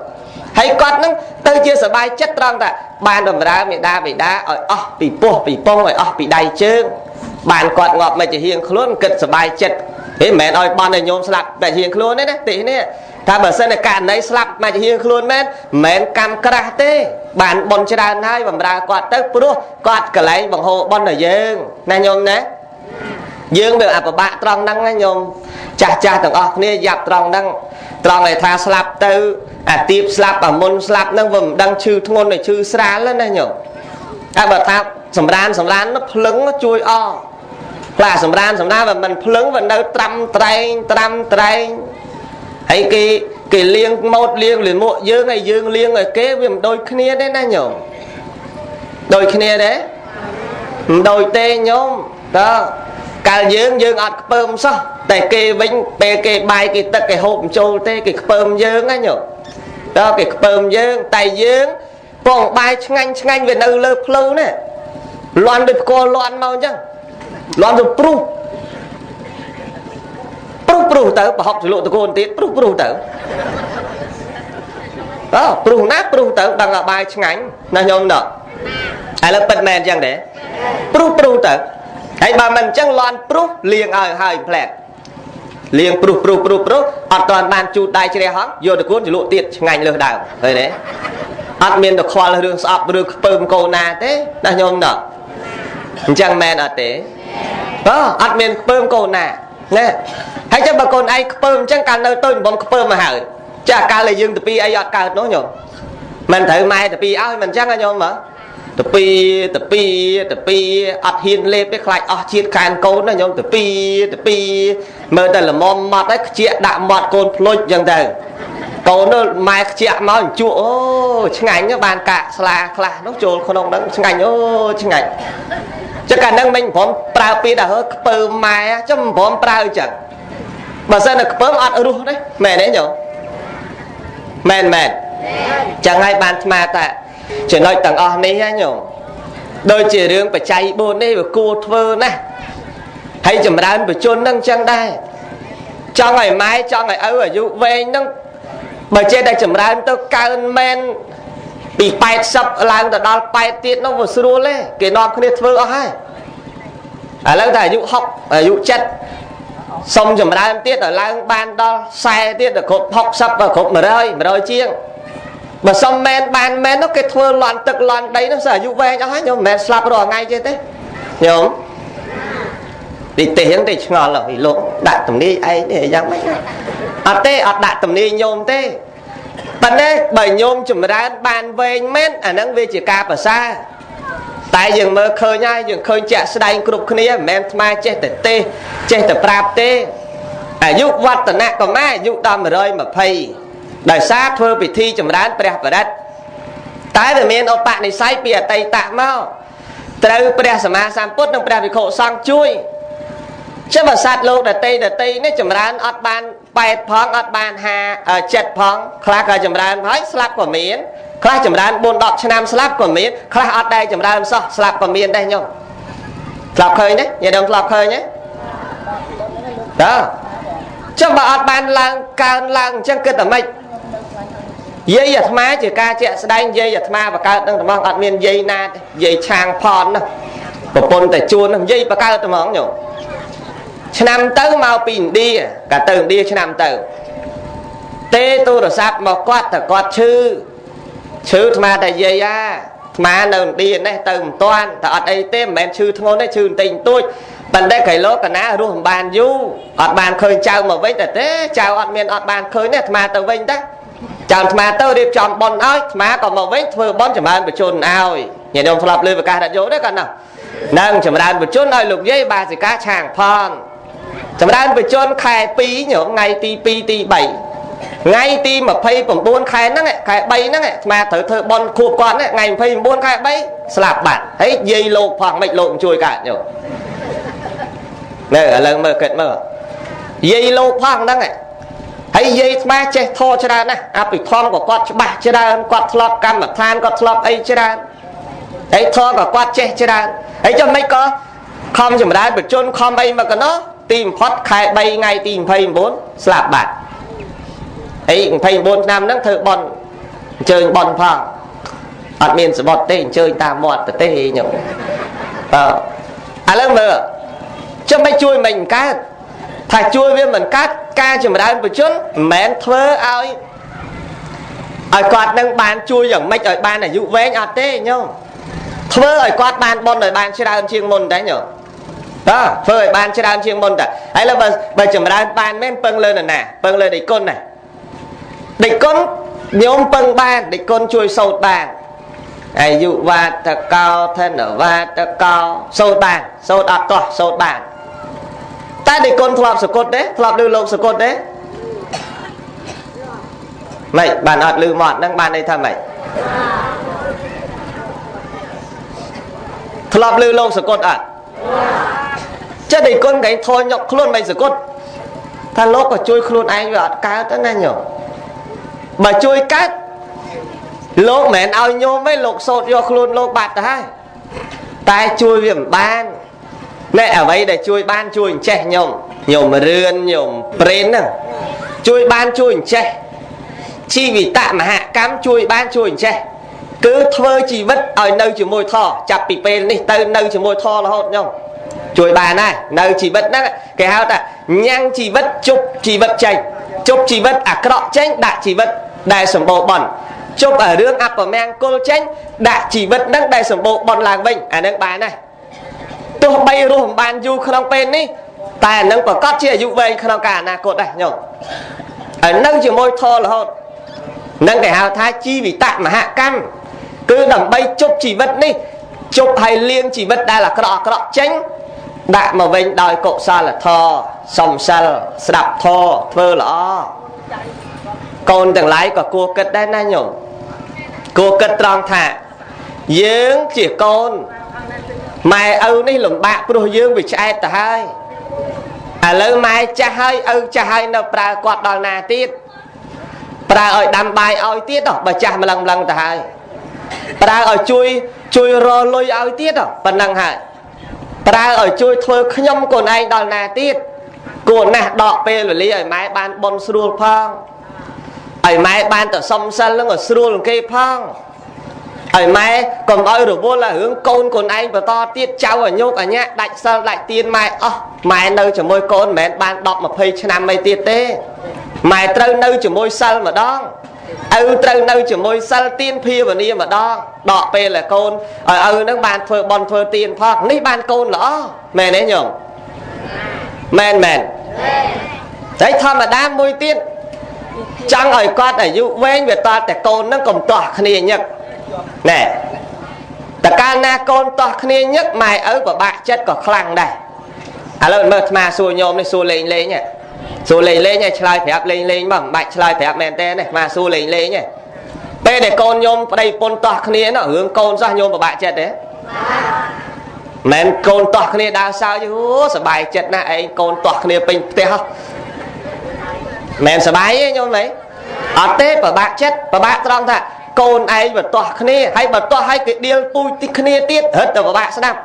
ហើយគាត់ហ្នឹងទៅជាសบายចិត្តត្រង់ថាបានបំរើមេដាបិតាឲ្យអស់ពីពោះពីពងឲ្យអស់ពីដៃជើងបានគាត់ងាប់មកជាហៀងខ្លួនគិតសบายចិត្តហេមិនមែនឲ្យបន់ឲ្យញោមស្លាប់តែហៀងខ្លួនទេណាទីនេះថាបើសិនតែករណីស្លាប់មកជាហៀងខ្លួនមែនមិនមែនកម្មក្រាស់ទេបានបន់ច្រើនហើយបំរើគាត់ទៅព្រោះគាត់កលែងបង្ហូរបន់ឲ្យយើងណាញោមណាយើងវាអបបាក់ត្រង់ហ្នឹងណាញោមចាស់ចាស់ទាំងអស់គ្នាយ៉ាប់ត្រង់ហ្នឹងត្រង់ឲ្យថាស្លាប់ទៅអាទៀបស្លាប់អាមុនស្លាប់ហ្នឹងវាមិនដឹងឈឺធ្ងន់ឬឈឺស្រាលណាញោមតែបើថាសម្រានសម្រាននោះភ្លឹងជួយអ ខ្លះសម្រានសម្រានវាមិនភ្លឹងវានៅត្រាំត្រែងត្រាំត្រែងហើយគេគេលាងម៉ូតលាងលាមកយើងហើយយើងលាងឲ្យគេវាមិនដូចគ្នាទេណាញោមដូចគ្នាទេមិនដូចទេញោមតើកាលយើងយើងអត់ខ្ពើមសោះតែគេវិញពេលគេបាយគេទឹកគេហូបមិនចូលទេគេខ្ពើមយើងណាញោមតើគេខ្ពើមយើងតែយើងពងបាយឆ្ងាញ់ឆ្ងាញ់វានៅលើផ្លូវណាលន់ដូចផ្គរលន់មកអញ្ចឹងលន់ទៅព្រុសព្រុសព្រុសទៅប្រហុកជ្រលក់តកូនទៀតព្រុសព្រុសទៅអើព្រុសណាព្រុសទៅដឹងថាបាយឆ្ងាញ់ណាញោមដល់ឥឡូវពិតមែនអញ្ចឹងទេព្រុសព្រុសទៅហើយបើមិនអញ្ចឹងលន់ព្រុសលាងឲ្យហើយផ្លែតលាងព្រុសព្រុសព្រុសព្រុសអត់ទាន់បានជូតដៃជ្រះហងយកតកូនជ្រលក់ទៀតឆ្ងាញ់លើសដើមឃើញទេអត់មានទៅខ្វល់រឿងស្អប់ឬខ្ពើមកូនណាទេណាញោមដល់អញ្ចឹងមែនអត់ទេបើអត់មានខ្ពើមកូនណាណាហើយចាំបើកូនឯងខ្ពើមអញ្ចឹងកាលនៅតូចបំខ្ពើមមកហើយចាកាលតែយើងទៅពីអីអត់កើតនោះញោមមិនត្រូវម៉ែទៅពីឲ្យមិនអញ្ចឹងញោមមើលទៅពីទៅពីទៅពីអត់ហ៊ានលេបទេខ្លាចអស់ជាតិកានកូនណាញោមទៅពីទៅពីមើលតែល្មមម៉ត់ហើយខ្ជាក់ដាក់ម៉ត់កូនភ្លុចអញ្ចឹងទៅកូននោះម៉ែខ្ជាក់មកជក់អូឆ្ងាញ់បានកាក់ស្លាខ្លះនោះចូលក្នុងហ្នឹងឆ្ងាញ់អូឆ្ងាញ់ចឹងកាលហ្នឹងមិនព្រមប្រើពាក្យថាហើខ្ពើម៉ែចាំមិនព្រមប្រើអញ្ចឹងបើសិនតែខ្ពើមអត់រស់ទេមែនទេញោមមែនមែនចឹងហើយបានថ្មតាចំណុចទាំងអស់នេះណាញោមដូចជារឿងបច្ច័យ4នេះវាគួរធ្វើណាស់ហើយចម្រើនបជនហ្នឹងចឹងដែរចង់ឲ្យម៉ែចង់ឲ្យឪអាយុវែងហ្នឹងបើចេះតែចម្រើនទៅកើនមែនពី80ឡើងទៅដល់8ទៀតនោះវាស្រួលទេគេនាំគ្នាធ្វើអស់ហើយឥឡូវតែអាយុ60អាយុ70សុំចម្រើនទៀតឲ្យឡើងបានដល់40ទៀតដល់គ្រប់60ដល់គ្រប់100 100ជាងបើសុំមែនបានមែននោះគេធ្វើលន់ទឹកលន់ដីនោះសើអាយុវែងអស់ហើយញោមមិនមែនស្លាប់រាល់ថ្ងៃទេទេញោមទីទេហ្នឹងទេឆ្ងល់ហើយលោកដាក់ទំនាយឯងនេះយ៉ាងម៉េចអត់ទេអត់ដាក់ទំនាយញោមទេប៉ុន្តែបើញោមចម្រើនបានវែងមែនអាហ្នឹងវាជាការប្រសើរតែយើងមើលឃើញហើយយើងឃើញជាក់ស្ដែងគ្រប់គ្នាមិនមែនថ្មចេះតែទេចេះតែប្រាប់ទេអាយុវឌ្ឍនកុមារអាយុដល់120ដោយសារធ្វើពិធីចម្រើនព្រះបរិត្តតែវាមានឧបនិស្ស័យពីអតីតមកត្រូវព្រះសម្មាសម្ពុទ្ធនិងព្រះវិខុសង្ឃជួយចឹងបើសត្វលោកដតីដតីនេះចម្រើនអត់បាន8ផងអត់បាន5 7ផងខ្លះក៏ចម្រើនហើយស្លាប់ក៏មានខ្លះចម្រើន4 10ឆ្នាំស្លាប់ក៏មានខ្លះអត់ដែរចម្រើនសោះស្លាប់ក៏មានដែរញោមស្លាប់ឃើញទេញាតិញោមស្លាប់ឃើញទេតើចឹងបើអត់បានឡើងកើនឡើងអញ្ចឹងគិតតែម៉េចយាយអាត្មាជាការជាក់ស្ដែងយាយអាត្មាបកើតនឹងត្មងអត់មានយាយណាទេយាយឆាងផនណាប្រពន្ធតែជួនហ្នឹងយាយបកើតត្មងញោមឆ្នាំទៅមកពីឥណ្ឌាកាទៅឥណ្ឌាឆ្នាំទៅទេទូរស័ព្ទមកគាត់តែគាត់ឈឺឈឺអាត្មាតែយាយអាអាត្មានៅឥណ្ឌានេះទៅមិនតាន់តែអត់អីទេមិនមែនឈឺធ្ងន់ទេឈឺបន្តិចបន្តួចប៉ុន្តែក្រៃលោកកណារស់មិនបានយូរអត់បានឃើញចៅមកវិញតែទេចៅអត់មានអត់បានឃើញទេអាត្មាទៅវិញតាចៅអាត្មាទៅរៀបចំប៉ុនឲ្យអាត្មាក៏មកវិញធ្វើប៉ុនចម្រើនបជនឲ្យញាតិញោមធ្លាប់លើប្រកាសរ៉ាឌីយ៉ូទេគាត់ណានឹងចម្រើនបជនឲ្យលោកយាយបាសិកាឆាងផនចម្រើនបជនខែ2ញោមថ្ងៃទី2ទី3ថ្ងៃទី29ខែហ្នឹងខែ3ហ្នឹងអាត្មាត្រូវធ្វើបុណ្យខួបគាត់ហ្នឹងថ្ងៃ29ខែ3ស្លាប់បាត់ហើយយាយលោកផងមិនលោកជួយកើតញោមនៅឥឡូវមើលគិតមើលយាយលោកផងហ្នឹងហើយយាយអាត្មាចេះធေါ်ច្រើនណាស់អភិធម្មក៏គាត់ច្បាស់ច្រើនគាត់ធ្លាប់កម្មដ្ឋានគាត់ធ្លាប់អីច្រើនហើយធေါ်ក៏គាត់ចេះច្រើនហើយចុះមិនក៏ខំចម្រើនបជនខំអីមកកណោះទីបំផុតខែ3ថ្ងៃទី29ស្លាប់បាត់អី29ឆ្នាំហ្នឹងធ្វើបន់អញ្ជើញបន់ផងអត់មានសបុតទេអញ្ជើញតាមមាត់ទៅទេញោមអើឥឡូវមើលចុះមិនជួយមិនកើតថាជួយវាមិនកើតការចម្រើនបជនមិនមែនធ្វើឲ្យគាត់នឹងបានជួយយ៉ាងម៉េចឲ្យបានអាយុវែងអត់ទេញោមធ្វើឲ្យគាត់បានបន់ឲ្យបានច្រើនជាងមុនតែញោមបាទធ្វើឲ្យបានច្រើនជាងមុនតែហើយឡើយបើចម្រើនបានមែនពឹងលើនរណាពឹងលើដេចគុណណាដេចគុណញោមពឹងបានដេចគុណជួយសូត្របានអាយុវត្តកោធនវត្តកោសូត្របានសូត្រអត់ទាស់សូត្របាន តែដេគុណធ្លាប់សកត់ទេធ្លាប់ឮលោកសកត់ទេម៉េចបានអត់ឮមាត់ហ្នឹងបានន័យថាម៉េចធ្លាប់ឮលោកសកត់អត់ចិត្តដេគុណកែងធញយកខ្លួនមិនសកត់ថាលោកក៏ជួយខ្លួនឯងវាអត់កើតទេណាញោមបើជួយកើតលោកមិនមែនឲ្យញោមទេលោកសោតយកខ្លួនលោកបាត់ទៅហើយតែជួយវាមិនបានណែអ្វីដែលជួយបានជួយអញ្ចេះញោមញោមរឿនញោមព្រេនហ្នឹងជួយបានជួយអញ្ចេះជីវិតមហកម្មជួយបានជួយអញ្ចេះគឺធ្វើជីវិតឲ្យនៅជាមួយធម៌ចាប់ពីពេលនេះទៅនៅជាមួយធម៌រហូតញោមជួយបានដែរនៅជីវិតហ្នឹងគេហៅថាញ៉ាំងជីវិតជប់ជីវិតចេញជប់ជីវិតអាក្រក់ចេញដាក់ជីវិតដែលសម្បូរបន់ជប់អារឿងអពមង្គលចេញដាក់ជីវិតហ្នឹងដែលសម្បូរបន់ឡើងវិញអាហ្នឹងបានដែរទោះបីរស់មិនបានយូរក្នុងពេលនេះតែអានឹងប្រកាសជាអាយុវែងក្នុងការអនាគតដែរញោមឲ្យនៅជាមួយធម៌រហូតនឹងគេហៅថាជីវិតមហកម្មគឺដើម្បីជប់ជីវិតនេះជប់ឲ្យលៀងជីវិតដែលអាក្រក់អាក្រក់ចេញដាក់មកវិញដោយកុសលធម៌សំសិលស្ដាប់ធម៌ធ្វើល្អកូនទាំងឡាយក៏គួរគិតដែរណាញោមគួរគិតត្រង់ថាយើងជាកូនម៉ែឪនេះលំបាកព្រោះយើងវាឆ្អែតទៅហើយឥឡូវម៉ែចាស់ហើយឪចាស់ហើយនៅប្រើគាត់ដល់ណាទៀតប្រើឲ្យដាំបាយឲ្យទៀតបើចាស់ម្លឹងម្លឹងទៅហើយប្រើឲ្យជួយជួយរលុយឲ្យទៀតប៉ុណ្ណឹងហើយប្រើឲ្យជួយធ្វើខ្ញុំកូនឯងដល់ណាទៀតគួរណាស់ដកពេលវេលាឲ្យម៉ែបានបុណ្យស្រួលផងឲ្យម៉ែបានទៅសុំសិលនឹងឲ្យស្រួលគេផងឲ្យម៉ែកុំឲ្យរវល់ឲ្យរឿងកូនកូនឯងបន្តទៀតចៅឲ្យញោកអញ្ញាដាច់សិលដាច់ទៀនម៉ែអស់ម៉ែនៅជាមួយកូនមិនមែនបាន10 20ឆ្នាំអីទៀតទេម៉ែត្រូវនៅជាមួយសិលម្ដងឪត្រូវនៅជាមួយសិលទៀនភាវនាម្ដងដកពេលឲ្យកូនឲ្យឪនឹងបានធ្វើបុណ្យធ្វើទៀនផងនេះបានកូនល្អមែនទេញោមមែនមែនតែធម្មតាមួយទៀតចង់ឲ្យគាត់អាយុវែងវាតតែកូននឹងកុំទាស់គ្នាញឹកណែតើកាលណាកូនទាស់គ្នាញឹកម៉ែឪពិបាកចិត្តក៏ខ្លាំងដែរឥឡូវមើលអាត្មាសួរញោមនេះសួរលេងលេងសួរលេងលេងឲ្យឆ្លើយប្រាប់លេងលេងមកមិនបាច់ឆ្លើយប្រាប់មែនទេណាអាត្មាសួរលេងលេងពេលដែលកូនញោមប្តីប្រពន្ធទាស់គ្នានោះរឿងកូនសោះញោមពិបាកចិត្តទេមែនកូនទាស់គ្នាដើរសើចអូសบายចិត្តណាស់ឯងកូនទាស់គ្នាពេញផ្ទះហ៎មែនសบายទេញោមហីអត់ទេពិបាកចិត្តពិបាកត្រង់ថាកូនឯងបើទាស់គ្នាហើយបើទាស់ឲ្យគេដៀលពូជទីគ្នាទៀតរត់ទៅពិបាកស្ដាប់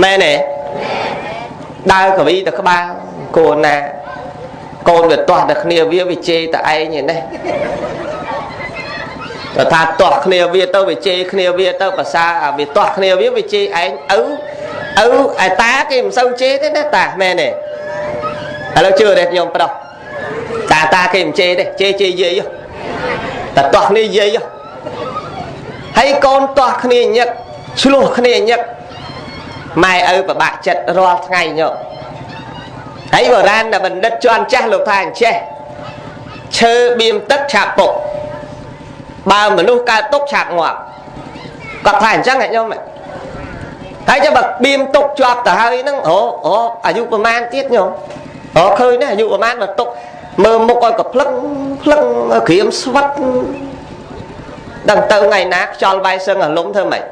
មែនទេដើរកវីទៅក្បាលកូនណាកូនវាទាស់តែគ្នាវាវាជេរតែឯងឯនេះបើថាទាស់គ្នាវាទៅវាជេរគ្នាវាទៅភាសាវាទាស់គ្នាវាវាជេរឯងឪឪឯតាគេមិនសូវជេរទេណាតាមែនទេឥឡូវជឿទេខ្ញុំប្រុសតាតាគេមិនជេរទេជេរជេរយាយតែទាស់គ្នាយាយហើយកូនទាស់គ្នាញឹកឆ្លោះគ្នាញឹកម៉ែឪពិបាកចិត្តរាល់ថ្ងៃញោមហើយបុរាណបណ្ឌិតជាន់ចាស់លោកថាអញ្ចេះឈើបៀមទឹកឆាប់ពុកបើមនុស្សកើតទុកឆាប់ងាប់គាត់ថាអញ្ចឹងហ៎ញោមហើយចាំបើបៀមទុកជាប់ទៅហើយហ្នឹងអូអូអាយុប្រមាណទៀតញោមអូឃើញណាអាយុប្រមាណបើទុកមើលមុខឲ្យក៏ភ្លឹងភ្លឹងក្រៀមស្វិតដឹងទៅថ្ងៃណាខ្យល់វាយសឹងអាលំធ្វើម៉េច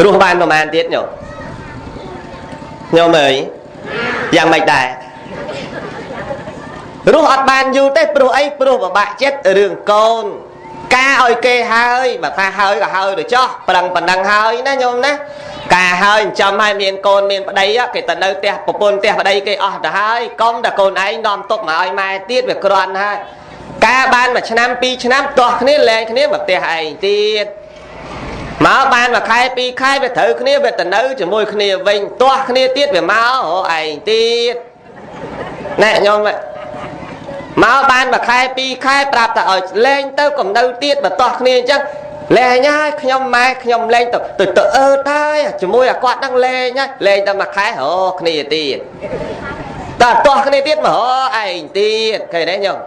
រស់បានប្រមាណទៀតញោមញោមអើយយ៉ាងម៉េចដែររស់អត់បានយូរទេព្រោះអីព្រោះពិបាកចិត្តរឿងកូនការឲ្យគេហើយបើថាហើយក៏ហើយទៅចោះប្រឹងប៉ុណ្ណឹងហើយណាញោមណាការហើយចិញ្ចឹមឲ្យមានកូនមានប្តីគេទៅនៅផ្ទះប្រពន្ធផ្ទះប្តីគេអស់ទៅហើយកុំតែកូនឯងនាំទុកមកឲ្យម៉ែទៀតវាគ្រាន់ហើយការបាន1ឆ្នាំ2ឆ្នាំទាស់គ្នាលែងគ្នាមកផ្ទះឯងទៀតមកបាន1ខែ2ខែវាត្រូវគ្នាវាទៅនៅជាមួយគ្នាវិញទាស់គ្នាទៀតវាមករកឯងទៀតណែញោមមកបាន1ខែ2ខែប្រាប់តែឲ្យលែងទៅកុំនៅទៀតបើទាស់គ្នាអញ្ចឹងលែងហើយខ្ញុំម៉ែខ្ញុំលែងទៅទៅអឺតហើយជាមួយអាគាត់ហ្នឹងលែងហើយលែងតែ1ខែរកគ្នាទៀតតើទាស់គ្នាទៀតមករកឯងទៀតឃើញទេញោម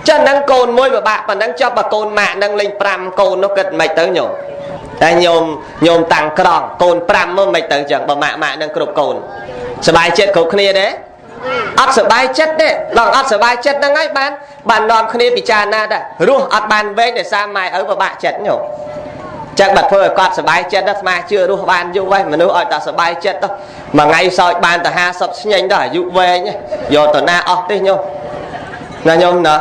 ចឹងហ្នឹងកូនមួយពិបាកប៉ុណ្ណឹងចប់បើកូនម៉ាក់ហ្នឹងលេង5កូននោះគិតមិនទៅញោមតែញោមញោមតាំងក្រងកូន5មកមិនទៅចឹងបើម៉ាក់ម៉ាក់ហ្នឹងគ្រប់កូន សบายចិត្តគ្រប់គ្នាទេអត់សบายចិត្តទេឡងអត់សบายចិត្តហ្នឹងហើយបានបាននាំគ្នាពិចារណាដែររស់អត់បានវែងដោយសារម៉ែឪពិបាកចិត្តញោមចឹងបើធ្វើឲ្យគាត់សบายចិត្តទៅស្មាជឿរស់បានយូរហើយមនុស្សឲ្យតែសบายចិត្តទៅមួយថ្ងៃសោចបានតែ50ស្ញែងដល់អាយុវែងយកទៅណាអស់ទេញោមណាញោមណា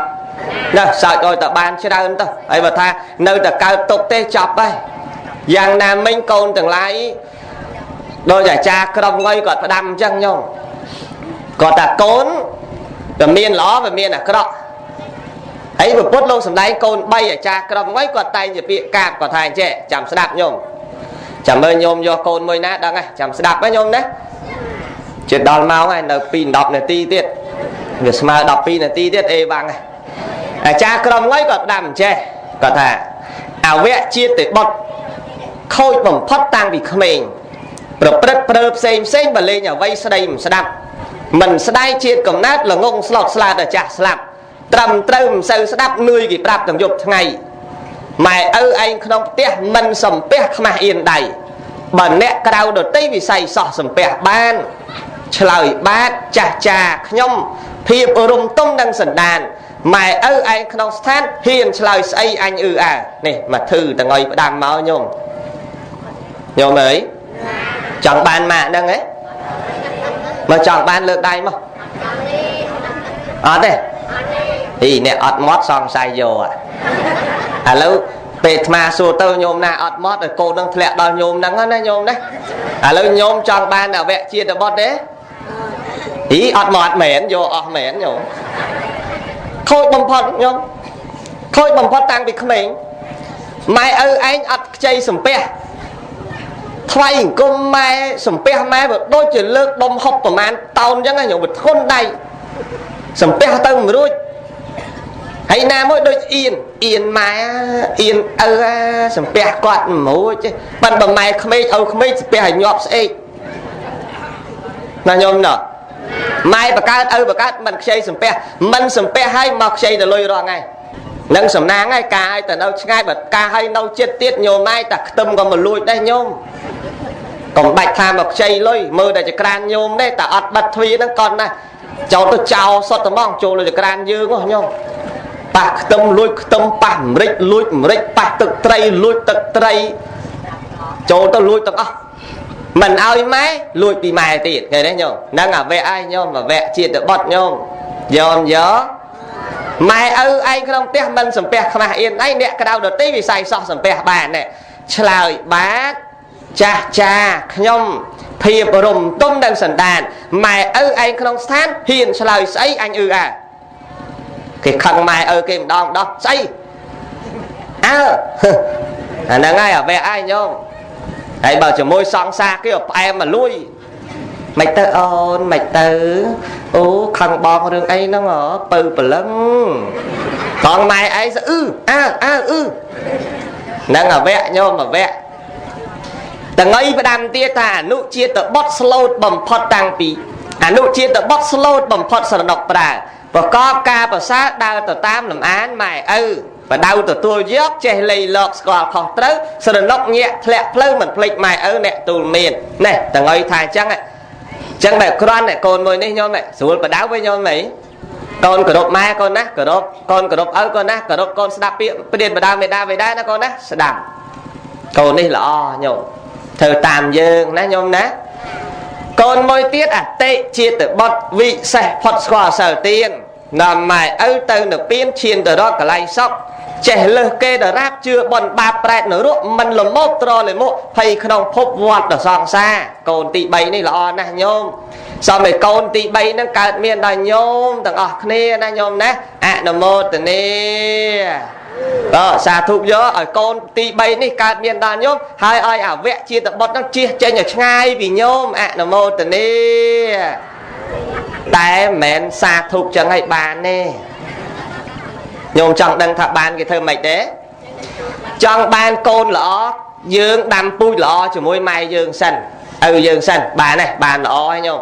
ណាសោចឲ្យតែបានច្រើនទៅហើយបើថានៅតែកើតទុកទេចប់ហើយយ៉ាងណាមិញកូនទាំងឡាយដោយអាចារ្យក្រុមងុយគាត់ផ្ដាំអញ្ចឹងញោមគាត់ថាកូនវាមានល្អវាមានអាក្រក់ហើយពុទ្ធលោកសំដែងកូន3អាចារ្យក្រុមងុយគាត់តែងជាពាក្យកាបគាត់ថាអញ្ចេះចាំស្ដាប់ញោមចាំមើលញោមយកកូនមួយណាដឹងហ៎ចាំស្ដាប់ហ៎ញោមណាជិតដល់ម៉ោងហើយនៅ2 10នាទីទៀតវាស្មើ12នាទីទៀតអេវ៉ាំងហ៎អាចារ្យក្រុមងុយគាត់ផ្ដាំអញ្ចេះគាត់ថាអវៈជាតិបុត្រខូចបំផុតតាំងពីក្មេងប្រព្រឹត្តព្រើផ្សេងផ្សេងបលេងអ្វីស្ដីមិនស្ដាប់មិនស្ដាយជាតិកំណើតល្ងងស្លុតស្លាតដល់ចាស់ស្លាប់ត្រឹមត្រូវមិនសូវស្ដាប់នឿយគេប្រាប់ទាំងយប់ថ្ងៃម៉ែឪឯងក្នុងផ្ទះមិនសំពះខ្មាស់អៀនដៃបើអ្នកក្រៅដតីវិស័យសោះសំពះបានឆ្លើយបាទចាស់ចាខ្ញុំភាពរំទុំនឹងសន្តានម៉ែឪឯងក្នុងស្ថានហ៊ានឆ្លើយស្អីអញអឺអើនេះមកធឺតងុយផ្ដាំមកញោមញោមអើយចង់បានម៉ាក់ហ្នឹងហ៎មកចង់បានលើកដៃមកអត់ទេអីអ្នកអត់មាត់សង្ស័យយកឥឡូវពេលអាត្មាសួរទៅញោមណាអត់មាត់ឲ្យកូននឹងធ្លាក់ដល់ញោមហ្នឹងណាញោមណាឥឡូវញោមចង់បានអវៈជាតិបុត្រទេអីអត់មាត់មែនយកអស់មែនញោមខូចបំផុតញោមខូចបំផុតតាំងពីក្មេងម៉ែឪឯងអត់ខ្ចីសំពះថ្វាយអង្គមម៉ែសំពះម៉ែវាដូចជាលើកដុំហុកប្រមាណតោនអញ្ចឹងញោមវាធន់ដៃសំពះទៅមិនរួចហើយណាមួយដូចអៀនអៀនម៉ែអៀនឪសំពះគាត់មិនរួចទេប៉ិនបើម៉ែក្មេកឪក្មេកសំពះឲ្យញាប់ស្អេកណាញោមណាម៉ែបកើតឪបកើតមិនខ្ចីសំពះមិនសំពះឲ្យមកខ្ចីទៅលុយរាល់ថ្ងៃនឹងសំណាងហើយការឲ្យទៅនៅឆ្ងាយបើការឲ្យនៅចិត្តទៀតញោមម៉ែតែខ្ទឹមក៏មកលួចដែរញោមកុំបាច់ថាមកខ្ចីលុយមើលតែចក្រានញោមទេតែអត់បិទទ្វារហ្នឹងកន់ណាចោលទៅចោលសុទ្ធតែហ្មងចូលលើចក្រានយើងហ៎ញោមប៉ះខ្ទឹមលួចខ្ទឹមប៉ះម្រេចលួចម្រេចប៉ះទឹកត្រីលួចទឹកត្រីចូលទៅលួចទាំងអស់មិនឲ្យម៉ែលួចពីម៉ែទៀតឃើញទេញោមហ្នឹងអវៈហើយញោមអវៈជាតិបុត្រញោមយកយកម៉ែឪឯងក្នុងផ្ទះមិនសំពះខ្មាស់អៀនឯងអ្នកក្រៅដទៃវិស័យសោះសំពះបាននេះឆ្លើយបាទចាស់ចាខ្ញុំភាពរំទុំនឹងសន្តានម៉ែឪឯងក្នុងស្ថានហ៊ានឆ្លើយស្អីអញអឺអើគេខឹងម៉ែឪគេម្ដងម្ដងស្អីអើអាហ្នឹងហើយអវៈហើយញោមហើយបើជាមួយសង្សារគេផ្អែមមកលួយមិនទៅអូនមិនទៅអូខឹងបងរឿងអីហ្នឹងហ៎ពៅព្រលឹងបងម៉ែឯងស្អឺអើអើអឺហ្នឹងអវៈញោមអវៈតងៃផ្ដាំទៀតថាអនុជាតិបុត្រស្លូតបំផុតតាំងពីអនុជាតិបុត្រស្លូតបំផុតស្រណុកប្រើប្រកបការប្រសើរដើរទៅតាមលំអានម៉ែឪបដៅទទួលយកចេះលៃលកស្គាល់ខុសត្រូវស្រណុកញាក់ធ្លាក់ផ្លូវមិនភ្លេចម៉ែឪអ្នកទូលមាននេះតងៃថាអញ្ចឹងអញ្ចឹងបែបគ្រាន់តែកូនមួយនេះញោមស្រួលបដៅវិញញោមអីកូនគោរពម៉ែកូនណាគោរពកូនគោរពឪកូនណាគោរពកូនស្ដាប់ពាក្យព្រានបដៅមេដាបេដាណាកូនណាស្ដាប់កូននេះល្អញោមធ្វើតាមយើងណាញោមណាកូនមួយទៀតអតិជាតិបុត្រវិសេសផុតស្គាល់សិលទាននាំម៉ែឪទៅនិព្វានឈានទៅរកកន្លែងសុខចេះលើសគេដរាបជឿបនបាបប្រែតនរកមិនលមោកត្រលិមុភ័យក្នុងភពវត្តសង្សារកូនទី3នេះល្អណាស់ញោមសូមឲ្យកូនទី3ហ្នឹងកើតមានដល់ញោមទាំងអស់គ្នាណាញោមណាអនុមោទនាបាទសាធុយកឲ្យកូនទី3នេះកើតមានដល់ញោមហើយឲ្យអវៈជាតិបុត្រហ្នឹងជៀសចេញឲ្យឆ្ងាយពីញោមអនុមោទនាតែមិនមែនសាធុចឹងឲ្យបានទេញោមចង់ដឹងថាបានគេធ្វើម៉េចទេចង់បានកូនល្អយើងដាំពូជល្អជាមួយម៉ែយើងសិនឪយើងសិនបានទេបានល្អហើយញោម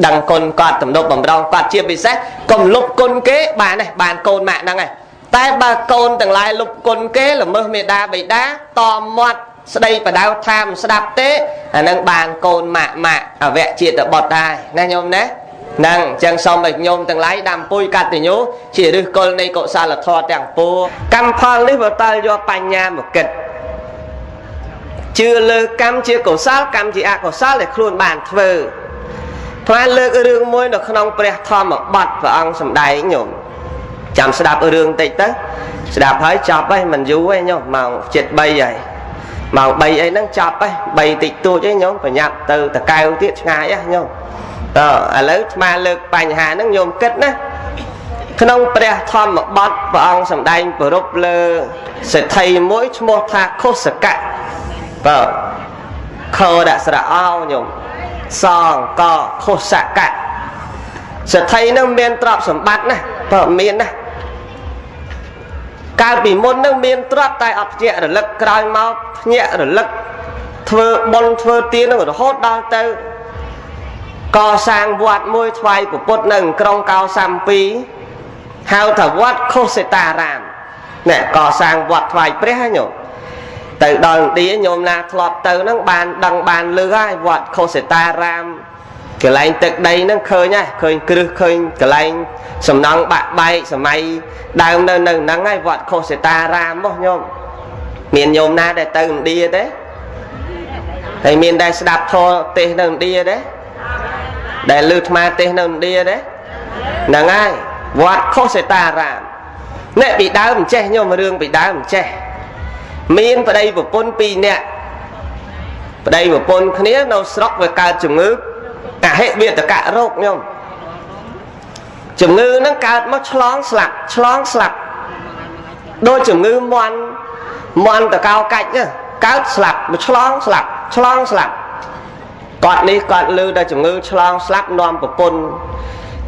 ដឹងគុណគាត់ទំនប់បំរុងគាត់ជាពិសេសកុំលុបគុណគេបានទេបានកូនម៉ាក់ហ្នឹងឯងតែបើកូនទាំងឡាយលុបគុណគេល្មើសមេដាបិតាតមាត់ ស្ដីបដៅថាមិនស្ដាប់ទេអានឹងបានកូនម៉ាក់ម៉ាក់អវជាតិបុត្រដែរណាញោមណាហ្នឹងអញ្ចឹងសូមឲ្យញោមទាំងឡាយដាំពុយកតញ្ញូជាឫសគល់នៃកុសលធម៌ទាំងពួងកម្មផលនេះបើតើយកបញ្ញាមកគិតជឿលើកម្មជាកុសលកម្មជាអកុសលដែលខ្លួនបានធ្វើថ្មលើករឿងមួយនៅក្នុងព្រះធម្មបទព្រះអង្គសម្ដែងញោមចាំស្ដាប់រឿងតិចទៅស្ដាប់ហើយចប់ហើយមិនយូរទេញោមម៉ោង7:03ហើយម៉ោង3អីហ្នឹងចប់ហើយ3តិចតួចអីញោមប្រញាប់ទៅតកែវទៀតឆ្ងាយហ៎ញោមតើឥឡូវថ្មលើកបញ្ហាហ្នឹងញោមគិតណាក្នុងព្រះធម្មបទព្រះអង្គសម្ដែងប្រពលើសេដ្ឋីមួយឈ្មោះថាខុសកៈបាទខដាក់ស្រៈអោញោមសងកខុសកៈសេដ្ឋីនឹងមានទ្រព្យសម្បត្តិណាបើមានណាកាលពីមុននឹងមានទ្រព្យតែអត់ភ្ញាក់រលឹកក្រោយមកភ្ញាក់រលឹកធ្វើបុណ្យធ្វើទាននឹងរហូតដល់ទៅកសាងវត្តមួយថ្វាយពុទ្ធនៅក្រុងកោសាំពីហៅថាវត្តខុសេតារាមណែកសាងវត្តថ្វាយព្រះហ៎ញោមទៅដល់ឥណ្ឌាញោមណាធ្លាប់ទៅហ្នឹងបានដឹងបានលឺហើយវត្តខុសេតារាមកន្លែងទឹកដីហ្នឹងឃើញហើយឃើញគ្រឹះឃើញកន្លែងសំណង់បាក់បែកសម័យដើមនៅហ្នឹងហើយវត្តខុសេតារាមមកញោមមានញោមណាដែលទៅឥណ្ឌាទេហើយមានដែលស្ដាប់ធម៌ទេសនៅឥណ្ឌាទេដែលលឺអាត្មាទេសនៅឥណ្ឌាទេហ្នឹងហើយវត្តខុសេតារាមអ្នកពីដើមចេះញោមរឿងពីដើមចេះមានប្តីប្រពន្ធ2នាក់ប្តីប្រពន្ធគ្នានៅស្រុកវាកើតជំងឺអហិវេតកៈរោគញោមជំងឺហ្នឹងកើតមកឆ្លងស្លាប់ឆ្លងស្លាប់ដូចជំងឺមន់មន់តកោកាច់ហ្នឹងកើតស្លាប់មកឆ្លងស្លាប់ឆ្លងស្លាប់គាត់នេះគាត់លឺតែជំងឺឆ្លងស្លាប់នាំប្រពន្ធ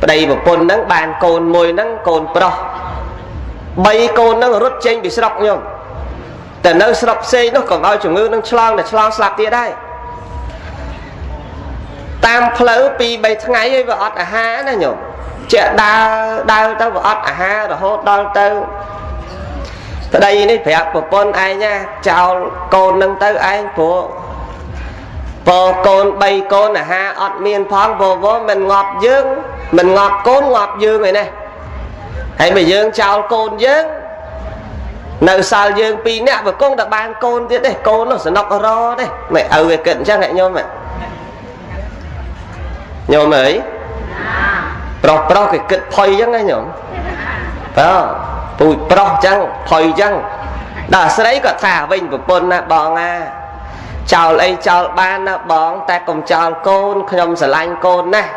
ប្តីប្រពន្ធហ្នឹងបានកូនមួយហ្នឹងកូនប្រុស3កូនហ្នឹងរត់ចេញពីស្រុកញោមតែនៅស្រុកផ្សេងនោះកុំឲ្យជំងឺនឹងឆ្លងតែឆ្លងស្លាប់ទៀតដែរតាមផ្លូវ2 3ថ្ងៃឯងវាអត់អាហារណាញោមជាដើរដើរទៅវាអត់អាហាររហូតដល់ទៅប្តីនេះប្រាប់ប្រពន្ធឯងណាចោលកូននឹងទៅឯងព្រោះពកូន3កូនអាហារអត់មានផងព្រោះមិនងាប់យើងមិនងាប់កូនងាប់យើងឯនេះហើយបើយើងចោលកូនយើងនៅសល់យើង2នាក់បើគង់តែបានកូនទៀតទេកូននោះសំណុករទេមិនឪវាគិតអញ្ចឹងហ៎ញោមញោមអើយប្រុសប្រុសគេគិតផុយអញ្ចឹងណាញោមបាទពូជប្រុសអញ្ចឹងផុយអញ្ចឹងដល់ស្រីក៏ថាវិញប្រពន្ធណាបងណាចោលអីចោលបានណាបងតែកុំចោលកូនខ្ញុំស្រឡាញ់កូនណាស់អ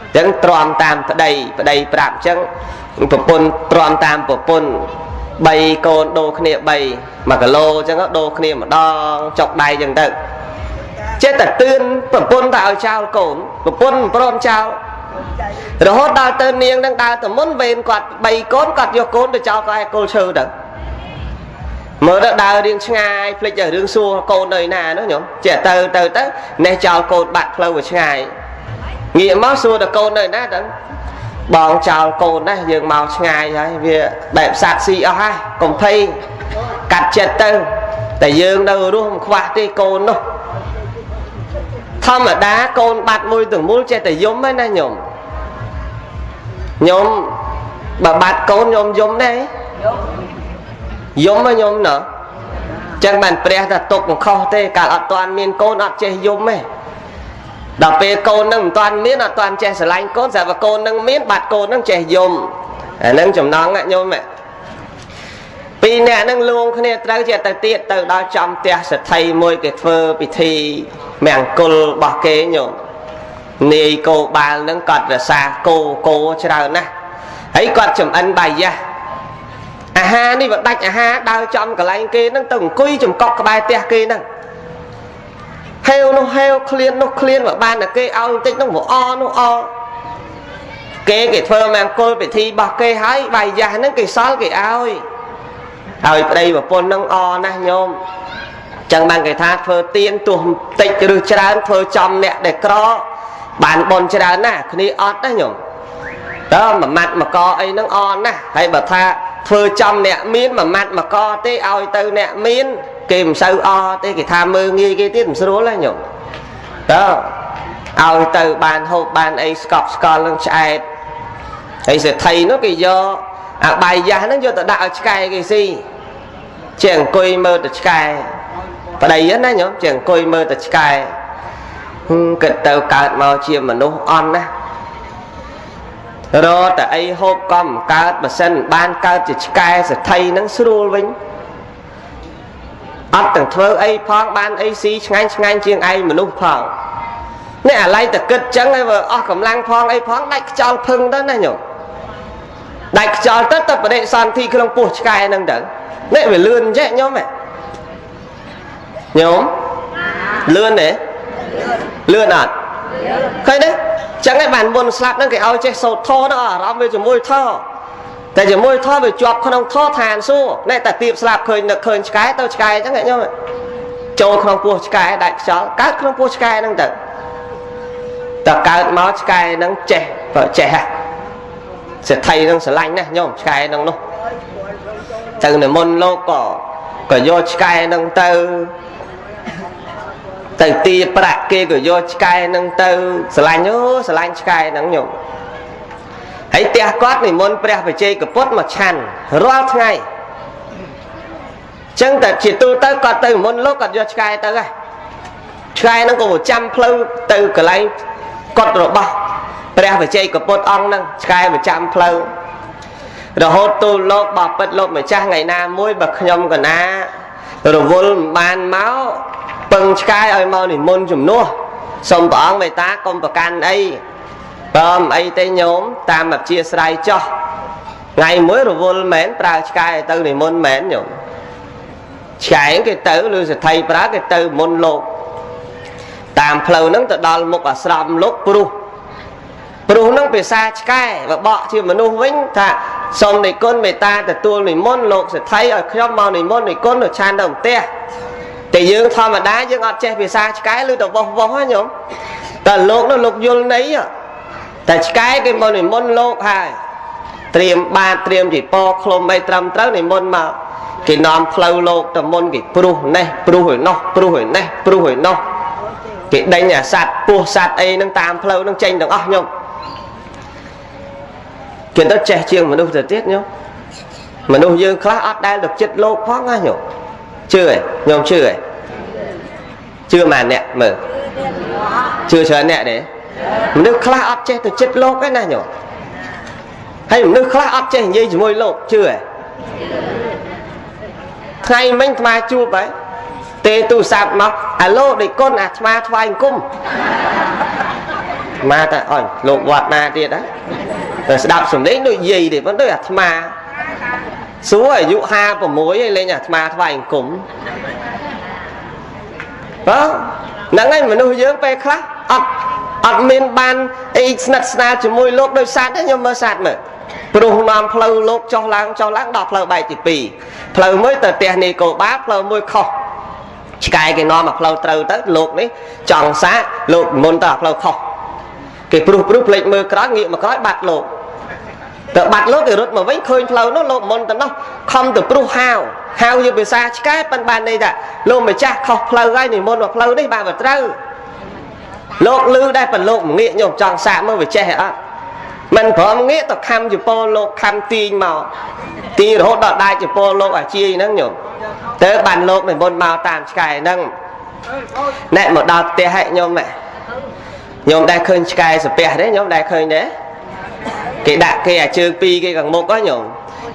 ញ្ចឹងទ្រាំតាមប្តីប្តីប្រាប់អញ្ចឹងប្រពន្ធទ្រាំតាមប្រពន្ធ3កូនដូរគ្នា3 1គីឡូអញ្ចឹងដូរគ្នាម្ដងចុកដៃអញ្ចឹងទៅចេះតែទឿនប្រពន្ធតែឲ្យចោលកូនប្រពន្ធមិនព្រមចោលរហូតដល់ទៅនាងនឹងដើរទៅមុនវេនគាត់3កូនគាត់យកកូនទៅចោលក៏ឯកូលឈើទៅមើលទៅដើររៀងឆ្ងាយភ្លេចតែរឿងសួរកូននៅណានោះញោមចេះទៅទៅទៅនេះចោលកូនបាត់ផ្លូវទៅឆ្ងាយងាកមកសួរតកូននៅណាទៅបងចោលកូនណាយើងមកឆ្ងាយហើយវាបែបសាត់ស៊ីអស់ហើយកុំភ័យកាត់ចិត្តទៅតែយើងនៅរស់មិនខ្វះទេកូននោះធម្មតាកូនបាត់មួយទាំងមូលចេះតែយំហ្នឹងណាញោមញោមបើបាត់កូនញោមយំដែរយំហ៎ញោមណោះចឹងបានព្រះថាទុកមិនខុសទេកាលអត់ទាន់មានកូនអត់ចេះយំទេដល់ពេលកូននឹងមិនទាន់មានអត់ទាន់ចេះស្រឡាញ់កូនស្រាប់តែកូននឹងមានបាត់កូននឹងចេះយំអានឹងចំណងញោមពីរអ្នកនឹងលួងគ្នាត្រូវជាទៅទៀតទៅដល់ចំផ្ទះសេដ្ឋីមួយគេធ្វើពិធីមង្គលរបស់គេញោមនាយគោបាលនឹងគាត់រសាគោគោច្រើនណាស់ហើយគាត់ចំអិនបាយយ៉ាស់អាហារនេះបើដាច់អាហារដើរចំកន្លែងគេនឹងទៅអង្គុយចំកក់ក្បែរផ្ទះគេនឹងហេវនោះហេវឃ្លាននោះឃ្លានបើបានតែគេឲ្យបន្តិចនោះមកអនោះអគេគេធ្វើមង្គលពិធីរបស់គេហើយបាយយ៉ាស់ហ្នឹងគេសល់គេឲ្យហើយប្តីប្រពន្ធនឹងអណាស់ញោមចឹងបានគេថាធ្វើទៀនទោះតិចឬច្រើនធ្វើចំអ្នកដែលក្របានបុណ្យច្រើនណាស់គ្នាអត់ណាញោមតើមួយម៉ាត់មកកអីហ្នឹងអណាស់ហើយបើថាធ្វើចំអ្នកមានមួយម៉ាត់មកកទេឲ្យទៅអ្នកមាន គេមិនសូវអត់ទេគេថាមើងងាយគេទៀតមិនស្រួលទេញោមតើឲ្យទៅបានហូបបានអីស្កប់ស្កល់នឹងឆ្អែតហើយសេដ្ឋីនោះគេយកអាបាយយ៉ាស់ហ្នឹងយកទៅដាក់ឲ្យឆ្កែគេស៊ីជាអង្គុយមើលទៅឆ្កែប្តីណាញោមជាអង្គុយមើលទៅឆ្កែគិតទៅកើតមកជាមនុស្សអន់ណារកតែអីហូបក៏មិនកើតបើសិនបានកើតជាឆ្កែសេដ្ឋីហ្នឹងស្រួលវិញអត់ទាំងធ្វើអីផងបានអីស៊ីឆ្ងាញ់ឆ្ងាញ់ជាងឯងមនុស្សផងនេះអាឡ័យតែគិតចឹងហើយអស់កម្លាំងផងអីផងដាច់ខ្យល់ភឹងទៅណាញោមដាច់ខ្យល់ទៅទៅបដិសន្ធិក្នុងពោះឆ្កែហ្នឹងទៅនេះវាលឿនចេះញោមញោមលឿនទេលឿនអត់ឃើញទេចឹងឯងបានមុនស្លាប់ហ្នឹងគេឲ្យចេះសូត្រធម៌ហ្នឹងអារម្មណ៍វាជាមួយធម៌តែជាមួយធម៌វាជាប់ក្នុងធម៌ឋានសួគ៌នេះតែទៀបស្លាប់ឃើញនឹកឃើញឆ្កែទៅឆ្កែចឹងញោមចូលក្នុងពោះឆ្កែដាច់ខ្យល់កើតក្នុងពោះឆ្កែហ្នឹងទៅតើកើតមកឆ្កែហ្នឹងចេះបើចេះហ่ะសេដ្ឋីហ្នឹងស្រឡាញ់ណាស់ញោមឆ្កែហ្នឹងនោះទៅនិមន្តលោកក៏យកឆ្កែហ្នឹងទៅទាប្រាក់គេក៏យកឆ្កែហ្នឹងទៅស្រឡាញ់អូស្រឡាញ់ឆ្កែហ្នឹងញោមហើយផ្ទះគាត់និមន្តព្រះបជ័យកពុទ្ធមកឆាន់រាល់ថ្ងៃចឹងតែជាទូទៅគាត់ទៅនិមន្តលោកគាត់យកឆ្កែទៅហ៎ឆ្កែហ្នឹងក៏ចាំផ្លូវទៅកន្លែងកត់របស់ព្រះបជ័យកពុទ្ធអង្គហ្នឹងឆ្កែប្រចាំផ្លូវរហូតទូលលោកបបិទ្ធលោកម្ចាស់ថ្ងៃណាមួយបើខ្ញុំកណារវល់មិនបានមកពឹងឆ្កែឲ្យមកនិមន្តជំនួសសូមព្រះអង្គមេត្តាកុំប្រកាន់អីបើមិនអីទេញោមតាមអធិស្ឋានចោះថ្ងៃមួយរវល់មែនប្រើឆ្កែទៅនិមន្តមែនញោមឆ្កែគេទៅឬសេដ្ឋីប្រើគេទៅមុនលោកតាមផ្លូវហ្នឹងទៅដល់មុខអាស្រមលោកព្រោះហ្នឹងភាសាឆ្កែបើបកជាមនុស្សវិញថាសូមនិគុណមេត្តាទទួលនិមន្តលោកសេដ្ឋីឲ្យខ្ញុំមកនិមន្តនិគុណទៅឆានទៅផ្ទះតែយើងធម្មតាយើងអត់ចេះភាសាឆ្កែឬទៅវោះវោះហ៎ញោមតែលោកនោះលោកយល់ន័យតែឆ្កែគេមកនិមន្តលោកហើយត្រៀមបាតត្រៀមជីពឃ្លុំអីត្រឹមត្រូវនិមន្តមកគេនាំផ្លូវលោកទៅមុនគេព្រោះនេះព្រោះឯណោះព្រោះឯនេះព្រោះឯណោះគេដេញអាសัตว์ពោះសัตว์អីហ្នឹងតាមផ្លូវហ្នឹងចេញទាំងអស់ញោមគេទៅចេះជាងមនុស្សទៅទៀតញោមមនុស្សយើងខ្លះអត់ដែលទៅចិត្តលោកផងណាញោមជឿទេញោមជឿទេជឿម៉ានអ្នកមើលជឿច្រើនអ្នកទេមនុស្សខ្លះអត់ចេះទៅចិត្តលោកទេណាញោមហើយមនុស្សខ្លះអត់ចេះនិយាយជាមួយលោកជឿទេថ្ងៃមិញអាត្មាជួបហើយទេទូរស័ព្ទមកអាឡូដេគុណអាត្មាថ្វាយអង្គមមកតែអញលោកវត្តណាទៀតហ៎តែស្ដាប់សំឡេងដូចយាយទេប៉ុន្តែអាត្មាសួរអាយុ56ហើយលេងអាត្មាថ្វាយអង្គមបើហ្នឹងហើយមនុស្សយើងពេលខ្លះអត់មានបានអីស្និទ្ធស្នាលជាមួយលោកដោយសត្វទេខ្ញុំមើលសត្វមើលព្រោះនាំផ្លូវលោកចុះឡើងចុះឡើងដល់ផ្លូវបែកទី2ផ្លូវមួយទៅផ្ទះនីកូបាលផ្លូវមួយខុសឆ្កែគេនាំមកផ្លូវត្រូវទៅលោកនេះចង់សាកលោកមុនទៅអាផ្លូវខុសគេព្រោះភ្លេចមើលក្រោយងាកមកក្រោយបាត់លោកទៅបាត់លោកគេរត់មកវិញឃើញផ្លូវនោះលោកមុនទៅនោះខំទៅព្រោះហាវហាវជាភាសាឆ្កែប៉ិនបានន័យថាលោកម្ចាស់ខុសផ្លូវហើយនិមន្តមកផ្លូវនេះបាទបើត្រូវលោកលឺដែរប៉ុន្តែលោកងាកញោមចង់សាកមើលវាចេះអត់មិនព្រមងាកទៅខំជពោលោកខំទាញមកទីរហូតដល់ដាច់ជពោលោកអាជាយហ្នឹងញោមទៅបានលោកនិមន្តមកតាមឆ្កែហ្នឹងណែមកដល់ផ្ទះហែកញោមញោមដែរឃើញឆ្កែសាពះទេញោមដែរឃើញទេគេដាក់គេអាជើងពីរគេខាងមុខហ៎ញោម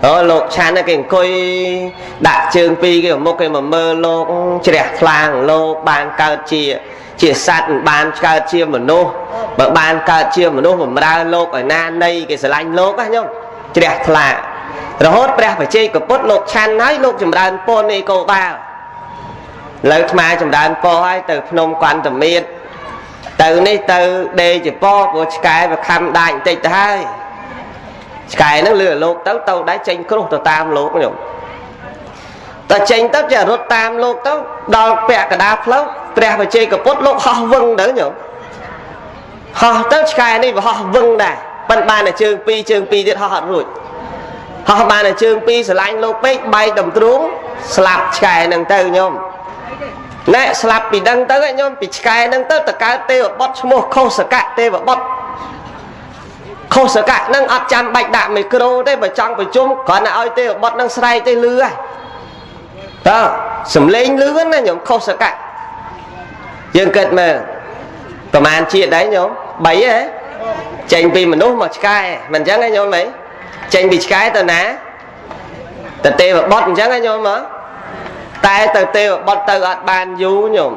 អូលោកឆាន់គេអង្គុយដាក់ជើងពីរគេខាងមុខគេមកមើលលោកជ្រះថ្លាលោកបានកើតជាសត្វបានកើតជាមនុស្សបើបានកើតជាមនុស្សបំរើលោកឲ្យណានៃគេស្រឡាញ់លោកណាញោមជ្រះថ្លារហូតព្រះបជ័យកពុទ្ធលោកឆាន់ហើយលោកចម្រើនពរនៃកោបាលលើអាត្មាចម្រើនពរហើយទៅភ្នំកន្តមៀតទៅនេះទៅដេជាពរព្រោះឆ្កែវាខំដាច់បន្តិចទៅហើយឆ្កែហ្នឹងលឺលោកទៅដែរចេញគ្រោះទៅតាមលោកញោមតែចេញទៅចេះរត់តាមលោកទៅដល់ពាក់កណ្ដាលផ្លូវព្រះបជ័យកពុទ្ធលោកហោះវឹងទៅញោមហោះទៅឆ្កែនេះវាហោះវឹងដែរប៉ិនបានតែជើងពីរជើងពីរទៀតហោះអត់រួចហោះបានតែជើងពីរស្រឡាញ់លោកពេកបែកតម្ទ្រូង ស្លាប់ឆ្កែហ្នឹងទៅញោមណែស្លាប់ពីដឹងទៅញោមពីឆ្កែហ្នឹងទៅតកើតទេវបុត្រឈ្មោះខុសកៈទេវបុត្រខុសកៈហ្នឹងអត់ចាំបាច់ដាក់មីក្រូទេបើចង់ប្រជុំគ្រាន់តែឲ្យទេវបុត្រហ្នឹងស្រែកទេលឺហើយតើសំលេងលឺណាញោមខុសកៈយើងគិតមើលប្រហែលជាតិដែរញោម3ហ៎ចេញពីមនុស្សមកឆ្កែមិនអញ្ចឹងទេញោមហីចេញពីឆ្កែទៅណាទៅទេវបុត្រអញ្ចឹងហ៎ញោមហ៎តែទៅទេវបុត្រទៅអត់បានយូរញោម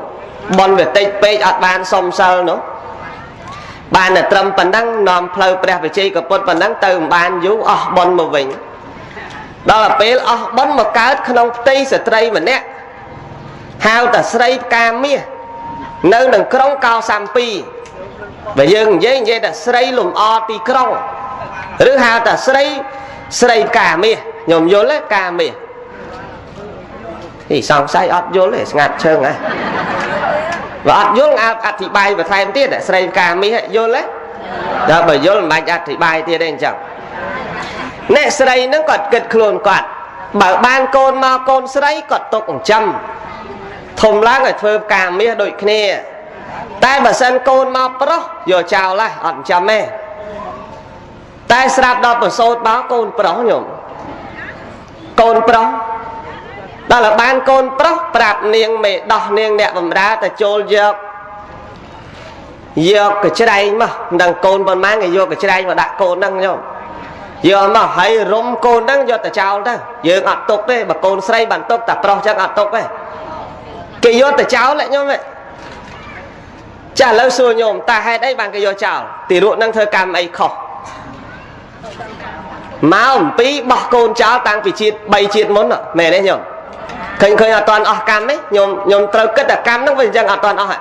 បនវាតិចពេកអត់បានសុំសិលនោះបានតែត្រឹមប៉ុណ្ណឹងនាំផ្លូវព្រះវិជ័យកពុទ្ធប៉ុណ្ណឹងទៅមិនបានយូរអស់បនមកវិញដល់ពេលអស់បនមកកើតក្នុងផ្ទៃស្ត្រីម្នាក់ហៅតាស្រីផ្កាមាសនៅនឹងក្រុងកោសាំពីបើយើងនិយាយថាស្រីលំអទីក្រុងឬហៅថាស្រីផ្កាមាសញោមយល់ទេផ្កាមាសនេះសង្ស័យអត់យល់ទេស្ងាត់ឈឹងហ៎បើអត់យល់អធិប្បាយបន្ថែមទៀតស្រីផ្កាមាសយល់ទេដល់បើយល់មិនបាច់អធិប្បាយទៀតទេអញ្ចឹងអ្នកស្រីហ្នឹងគាត់គិតខ្លួនគាត់បើបានកូនមកកូនស្រីគាត់ទុកចិញ្ចឹមធំឡើងឲ្យធ្វើផ្កាមាសដូចគ្នាតែបើសិនកូនមកប្រុសយកចោលហើយអត់ចាំទេតែស្រាប់ដល់ប្រសូតមកកូនប្រុសញោមកូនប្រុសដល់បានកូនប្រុសប្រាប់នាងមេដោះនាងអ្នកបម្រើទៅចូលយកកច្រែងមកមិនដឹងកូនប៉ុន្មានគេយកកច្រែងមកដាក់កូនហ្នឹងញោមយកមកហើយរុំកូនហ្នឹងយកទៅចោលទៅយើងអត់ទុកទេបើកូនស្រីបានទុកតែប្រុសចឹងអត់ទុកទេគេយកទៅចោលញោមចាឥឡូវសួរញោមតើហេតុអីបានគេយកចោលទីរកនឹងធ្វើកម្មអីខុសមកអំពីបោះកូនចោលតាំងពីជាតិ3ជាតិមុនមែនទេញោមឃើញអត់តាន់អស់កម្មទេញោមត្រូវគិតតែកម្មហ្នឹងវាអញ្ចឹងអត់តាន់អស់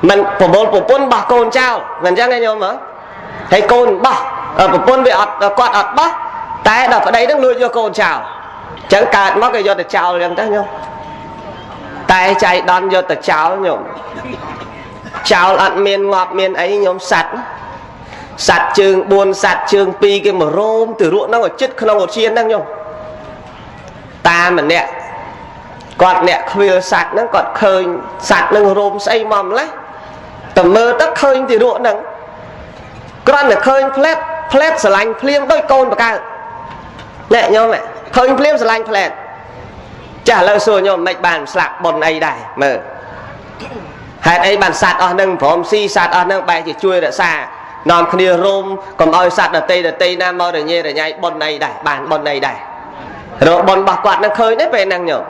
មិនប្រមូលប្រពន្ធបោះកូនចោលមិនអញ្ចឹងទេញោមហ៎ហើយកូនបោះប្រពន្ធវាអត់គាត់អត់បោះតែដល់ប្តីហ្នឹងលួចយកកូនចោលអញ្ចឹងកើតមកគេយកទៅចោលអញ្ចឹងទៅញោមតែចៃដន្យយកទៅចោលញោមចោលអត់មានងាប់មានអីញោមសัตว์សัตว์ជើង4សัตว์ជើង2គេមករោមទៅរក់ហ្នឹងឲ្យចិត្តក្នុងឧទ្យានហ្នឹងញោមតាមម្នាក់គាត់អ្នកខ្វៀលសัตว์ហ្នឹងគាត់ឃើញសัตว์ហ្នឹងរោមស្អីមកម្លេះតែមើលទៅឃើញទីរក់ហ្នឹងគ្រាន់តែឃើញផ្លែតផ្លែតស្រឡាញ់ភ្លាមដូចកូនបកើតណែញោមឃើញភ្លាមស្រឡាញ់ផ្លែតចាស់ឥឡូវសួរញោមមិនបានស្លាប់ប៉ុនអីដែរមើលហេតុអីបានសัตว์អស់នឹងព្រមស៊ីសัตว์អស់នឹងបែរជាជួយរក្សានាំគ្នារោមកុំឲ្យសัตว์ដតីណាមករញ៉េរញ៉ៃប៉ុនអីដែរបានប៉ុនអីដែររកប៉ុនរបស់គាត់នឹងឃើញទេពេលហ្នឹងញោម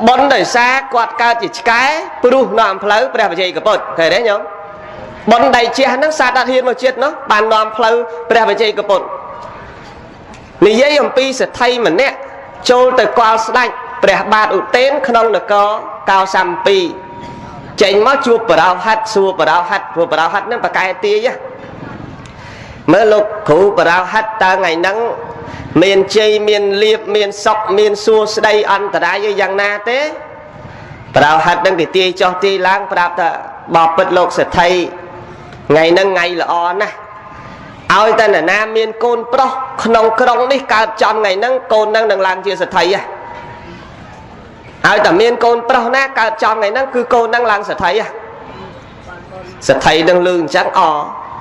ប៉ុនដោយសារគាត់កើតជាឆ្កែព្រោះនាំផ្លូវព្រះវិជ័យកពុទ្ធឃើញទេញោមប៉ុនដៃជះហ្នឹងសัตว์អត់ហ៊ានមកជាតិនោះបាននាំផ្លូវព្រះវិជ័យកពុទ្ធនិយាយអំពីសេដ្ឋីម្នាក់ចូលទៅគាល់ស្ដេចព្រះបាទឧទេនក្នុងនគរកោសាំពីចេញមកជួបបរោហិតសួរបរោហិតព្រោះបរោហិតហ្នឹងប្រកែទាយមើលលោកគ្រូបរោហិតតើថ្ងៃហ្នឹងមានជ័យមានលៀបមានសុខមានសួស្តីអន្តរាយយ៉ាងណាទេបរោហិតហ្នឹងគេទាយចុះទាយឡើងប្រាប់ថាបបិទ្ធលោកសេដ្ឋីថ្ងៃហ្នឹងថ្ងៃល្អណាស់ឲ្យតែនរណាមានកូនប្រុសក្នុងក្រុងនេះកើតចំថ្ងៃហ្នឹងកូនហ្នឹងនឹងឡើងជាសេដ្ឋីហ៎ឲ្យតែមានកូនប្រុសណាកើតចំថ្ងៃហ្នឹងគឺកូនហ្នឹងឡើងសេដ្ឋីហ៎សេដ្ឋីនឹងលឺអញ្ចឹងអ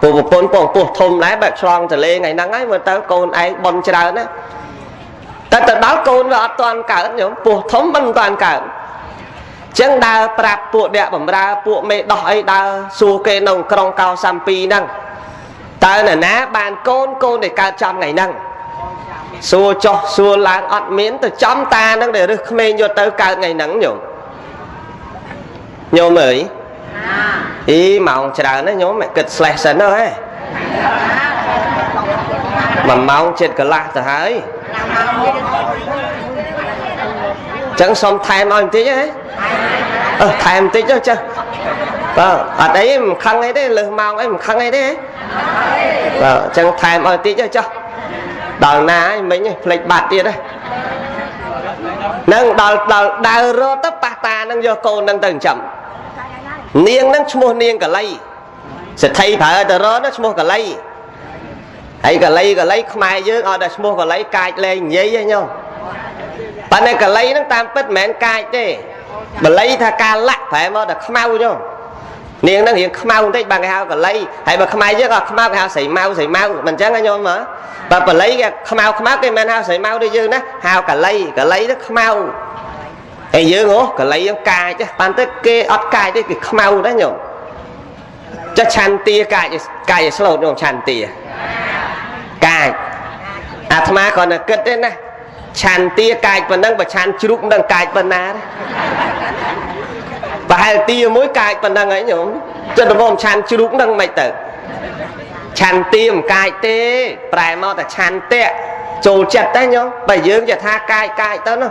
ព្រោះប្រពន្ធពងពោះធំដែរបែបឆ្លងទលេថ្ងៃហ្នឹងហើយមើលទៅកូនឯងប៉ុនច្រើនណាតែទៅដល់កូនវាអត់ទាន់កើតញោមពោះធំមិនទាន់កើតអញ្ចឹងដើរប្រាប់ពួកអ្នកបម្រើពួកមេដោះអីដើរសួរគេនៅក្រុងកោសាំពីហ្នឹងតើនរណាបានកូនកូនដែលកើតចំថ្ងៃហ្នឹងសួរចុះសួរឡើងអត់មានទៅចំតាហ្នឹងដែលរឹសក្មេងយកទៅកើតថ្ងៃហ្នឹងញោមញោមអើយអីម៉ោងច្រើនណាញោមគិតស្លេះសិនទៅហ៎មួយម៉ោងចិត្តកន្លះទៅហើយចឹងសុំថែមឲ្យបន្តិចហ៎អឺថែមបន្តិចទៅចាបាទអត់អីមិនខឹងអីទេលើសម៉ោងអីមិនខឹងអីទេបាទចឹងថែមឲ្យបន្តិចទៅចាដល់ណាហើយមិញភ្លេចបាត់ទៀតហ្នឹងដល់ដើររត់ទៅប៉ះតាហ្នឹងយកកូនហ្នឹងទៅចិញ្ចឹមនាងហ្នឹងឈ្មោះនាងកលីសេដ្ឋីប្រើទៅរត់ឈ្មោះកលីហើយកលីខ្មែរយើងឲ្យតែឈ្មោះកលីកាចលែងនិយាយហ៎ញោម ប៉ុន្តែកលីហ្នឹងតាមពិតមិនមែនកាចទេបល័យថាការលាក់ប្រែមកតែខ្មៅចុះនាងហ្នឹងរៀងខ្មៅបន្តិចបានគេហៅកលីហើយបើខ្មែរយើងក៏ខ្មៅគេហៅស្រីម៉ៅស្រីម៉ៅមិនអញ្ចឹងហ៎ញោមហ៎បើបល័យគេខ្មៅខ្មៅគេមិនហៅស្រីម៉ៅដូចយើងណាហៅកលីកលីទៅខ្មៅហើយយើងហ៎កលីយើងកាចបានទៅគេអត់កាចទេគេខ្មៅដែរញោមចុះឆន្ទាកាចកាចឲ្យស្លូតញោមឆន្ទាកាចអាត្មាគ្រាន់តែគិតទេណាឆន្ទាកាចប៉ុណ្ណឹងបើឆានជ្រូកមិនដឹងកាចប៉ុណ្ណាទេប្រហែលទាមួយកាចប៉ុណ្ណឹងហើយញោមចិត្តដំបូងឆានជ្រូកនឹងមិនទៅឆានទាមិនកាចទេប្រែមកតែឆានតៈចូលចិត្តតែញោមបើយើងจะថាកាចកាចទៅនោះ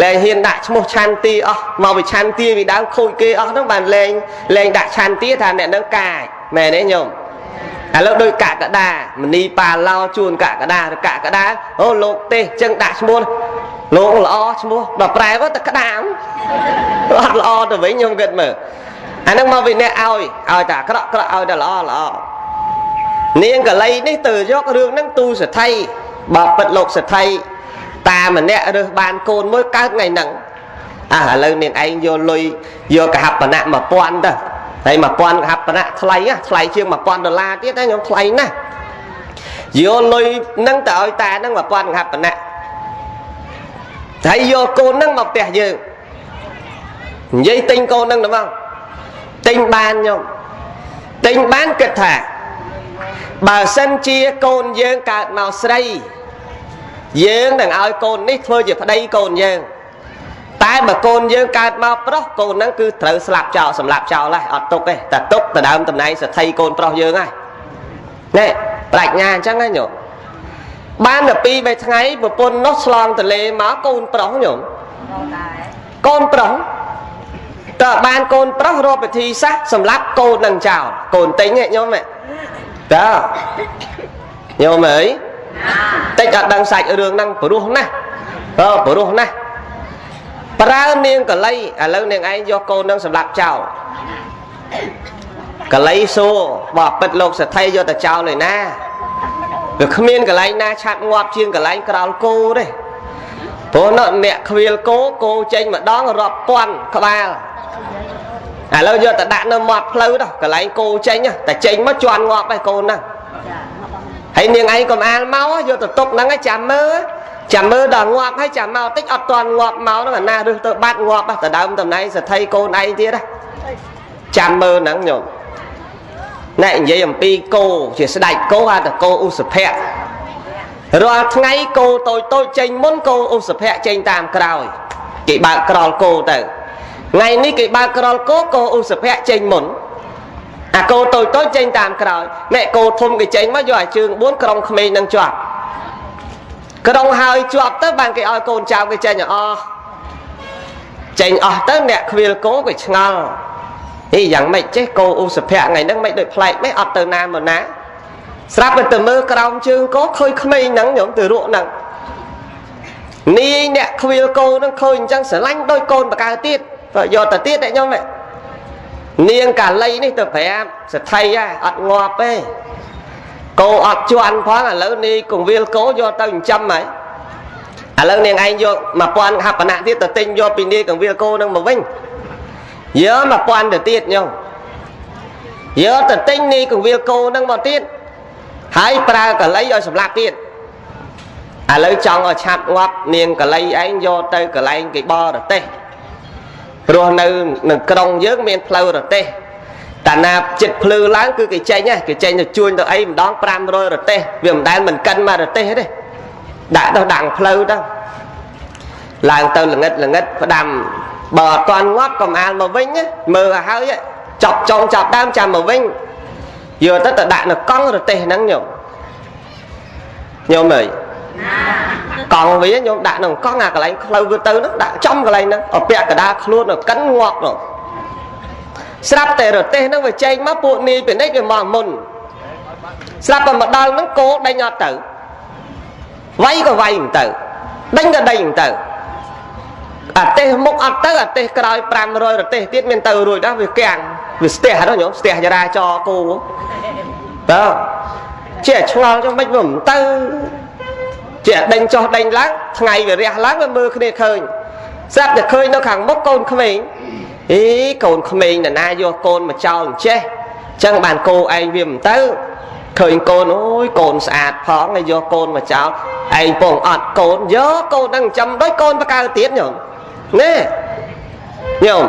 លែងហ៊ានដាក់ឈ្មោះឆានទាអស់មកពីឆានទាពីដើមខូចគេអស់ហ្នឹងបានលែងលែងដាក់ឆានទាថាអ្នកនឹងកាចមែនទេញោមឥឡូវដូចកកដាមនីប៉ាឡោជួនកកដាឬកកដាអូលោកទេចឹងដាក់ឈ្មោះលោកល្អឈ្មោះដល់ប្រែទៅតែក្តាមអត់ល្អទៅវិញខ្ញុំគិតមើលអាហ្នឹងមកពីអ្នកឲ្យឲ្យតែអាក្រក់ក្រក់ឲ្យតែល្អល្អនាងកលីនេះទៅយករឿងហ្នឹងទូសថីបើពិតលោកសថីតាម្នាក់រើសបានកូនមួយកើតថ្ងៃហ្នឹងអះឥឡូវនាងឯងយកលុយយកកហបណៈ1000ទៅហើយ1000កហបណៈថ្លៃថ្លៃជាង1000ដុល្លារទៀតណាខ្ញុំថ្លៃណាស់យកលុយហ្នឹងទៅឲ្យតាហ្នឹង1000កហបណៈហើយយកកូនហ្នឹងមកផ្ទះយើងនិយាយទិញកូនហ្នឹងទៅមកទិញបានខ្ញុំទិញបានគិតថាបើសិនជាកូនយើងកើតមកស្រីយើងនឹងឲ្យកូននេះធ្វើជាប្តីកូនយើងតែបើកូនយើងកើតមកប្រុសកូនហ្នឹងគឺត្រូវស្លាប់ចោលសម្លាប់ចោលហើយអត់ទុកទេតែទុកទៅដើមតំណែងសទ្ធិកូនប្រុសយើងហើយនេះប្រាជ្ញាអញ្ចឹងណាញោមបានទៅ2 3ថ្ងៃប្រពន្ធនោះឆ្លងទលេមកកូនប្រុសញោមកូនប្រុសតើបានកូនប្រុសរកពិធីសាស្ត្រសម្រាប់កូននឹងចោលកូនទិញញោមតើញោមអើយតិចអត់ដឹងសាច់រឿងហ្នឹងព្រោះណាស់អើព្រោះណាស់ប្រើនាងកលីឥឡូវនាងឯងយកកូននឹងសម្រាប់ចោលកលីសួរបើពិតលោកសទ្ធិយកទៅចោលឯណាវាគ្មានកន្លែងណាឆាត់ងាប់ជាងកន្លែងក្រោលគោទេព្រោះនោះអ្នកខ្វៀលគោគោចេញម្ដងរាប់ពាន់ក្បាលឥឡូវយកទៅដាក់នៅមាត់ផ្លូវទៅកន្លែងគោចេញតែចេញមកជន់ងាប់ហើយកូនហ្នឹងហើយនាងឯងកុំអាលមកយកទៅទុកហ្នឹងឲ្យចាំមើលចាំមើលដល់ងាប់ហើយចាំមកតិចអត់ទាន់ងាប់មកហ្នឹងអាណារឹសទៅបាត់ងាប់ទៅដើមតំណែងសទ្ធិកូនឯងទៀតចាំមើលហ្នឹងញោមណែនិយាយអំពីគោជាស្ដេចគោហៅថាគោឧសភៈរាល់ថ្ងៃគោតូចតូចចេញមុនគោឧសភៈចេញតាមក្រោយគេបើកក្រោលគោទៅថ្ងៃនេះគេបើកក្រោលគោគោឧសភៈចេញមុនអាគោតូចតូចចេញតាមក្រោយណែគោធំគេចេញមកយកអាជើង4ក្រុងក្មេងនឹងជាប់ក្រុងហើយជាប់ទៅបានគេឲ្យកូនចៅគេចេញអស់ចេញអស់ទៅអ្នកខ្វៀលគោគេឆ្ងល់អីយ៉ាងម៉េចចេះគោឧសភៈថ្ងៃហ្នឹងមិនដូចប្លែកម៉េចអត់ទៅណាមកណាស្រាប់តែមើលក្រោមជើងគោឃើញក្មេងហ្នឹងញោមទៅរក់ហ្នឹងនាយអ្នកខ្វៀលគោហ្នឹងឃើញអញ្ចឹងស្រឡាញ់ដូចកូនបកៅទៀតបើយកទៅទៀតតែញោមនាងកាលីនេះទៅប្រាប់សទ្ធិអត់ងាប់ទេគោអត់ជន់ផងឥឡូវនាយកងវិលគោយកទៅចិញ្ចឹមហើយឥឡូវនាងឯងយក1000ហបណៈទៀតទៅទិញយកពីនាយកងវិលគោនឹងមកវិញយក1000ទៅទៀតញោមយកទៅទិញនាយកងវិលគោនឹងមកទៀតហើយប្រើកលីឲ្យសម្លាប់ទៀតឥឡូវចង់ឲ្យឆាប់ងាប់នាងកលីឯងយកទៅកន្លែងគេបរទេសព្រោះនៅនឹងក្រុងយើងមានផ្លូវរទេះតាណាចិត្តភ្លឺឡើងគឺគេចេញគេចេញទៅជួញទៅអីម្ដង500រទេះវាមិនដែលមិនកិនមករទេះទេដាក់ទៅដាក់ផ្លូវទៅឡើងទៅល្ងិតល្ងិតផ្ដាំបើអត់ទាន់ងាប់កុំអាលមកវិញមើលឲ្យហើយចប់ចុងចប់ដើមចាំមកវិញយកទៅទៅដាក់នៅកង់រទេះហ្នឹងញោមញោមអើយកង់វាញោមដាក់នៅកង់អាកន្លែងផ្លូវវាទៅហ្នឹងដាក់ចំកន្លែងហ្នឹងឲ្យពាក់កដាខ្លួននៅកិនងាប់នោះស្រាប់តែរទេះហ្នឹងវាចេញមកពួកនាយពាណិជ្ជវាមកមុនស្រាប់តែមកដល់ហ្នឹងគោដេញអត់ទៅវាយក៏វាយមិនទៅដេញក៏ដេញមិនទៅអាទេសមុខអត់ទៅអាទេសក្រោយ500រទេះទៀតមានទៅរួចដែរវាកាំងវាស្ទះហ្នឹងញោមស្ទះចរាចរគោតើជាឆ្ងល់ចុះមិនវាមិនទៅ ជាដេញចុះដេញឡើងថ្ងៃវារះឡើងវាមើលគ្នាឃើញស្រាប់តែឃើញនៅខាងមុខកូនក្មេងអីកូនក្មេងណាយកកូនមកចោលអញ្ចេះចឹងបានគោឯងវាមិនទៅឃើញកូនអូយកូនស្អាតផងហើយយកកូនមកចោលឯងពងអត់កូនយកកូននឹងចាំដូចកូនបកើទៀតញោមនេះញោម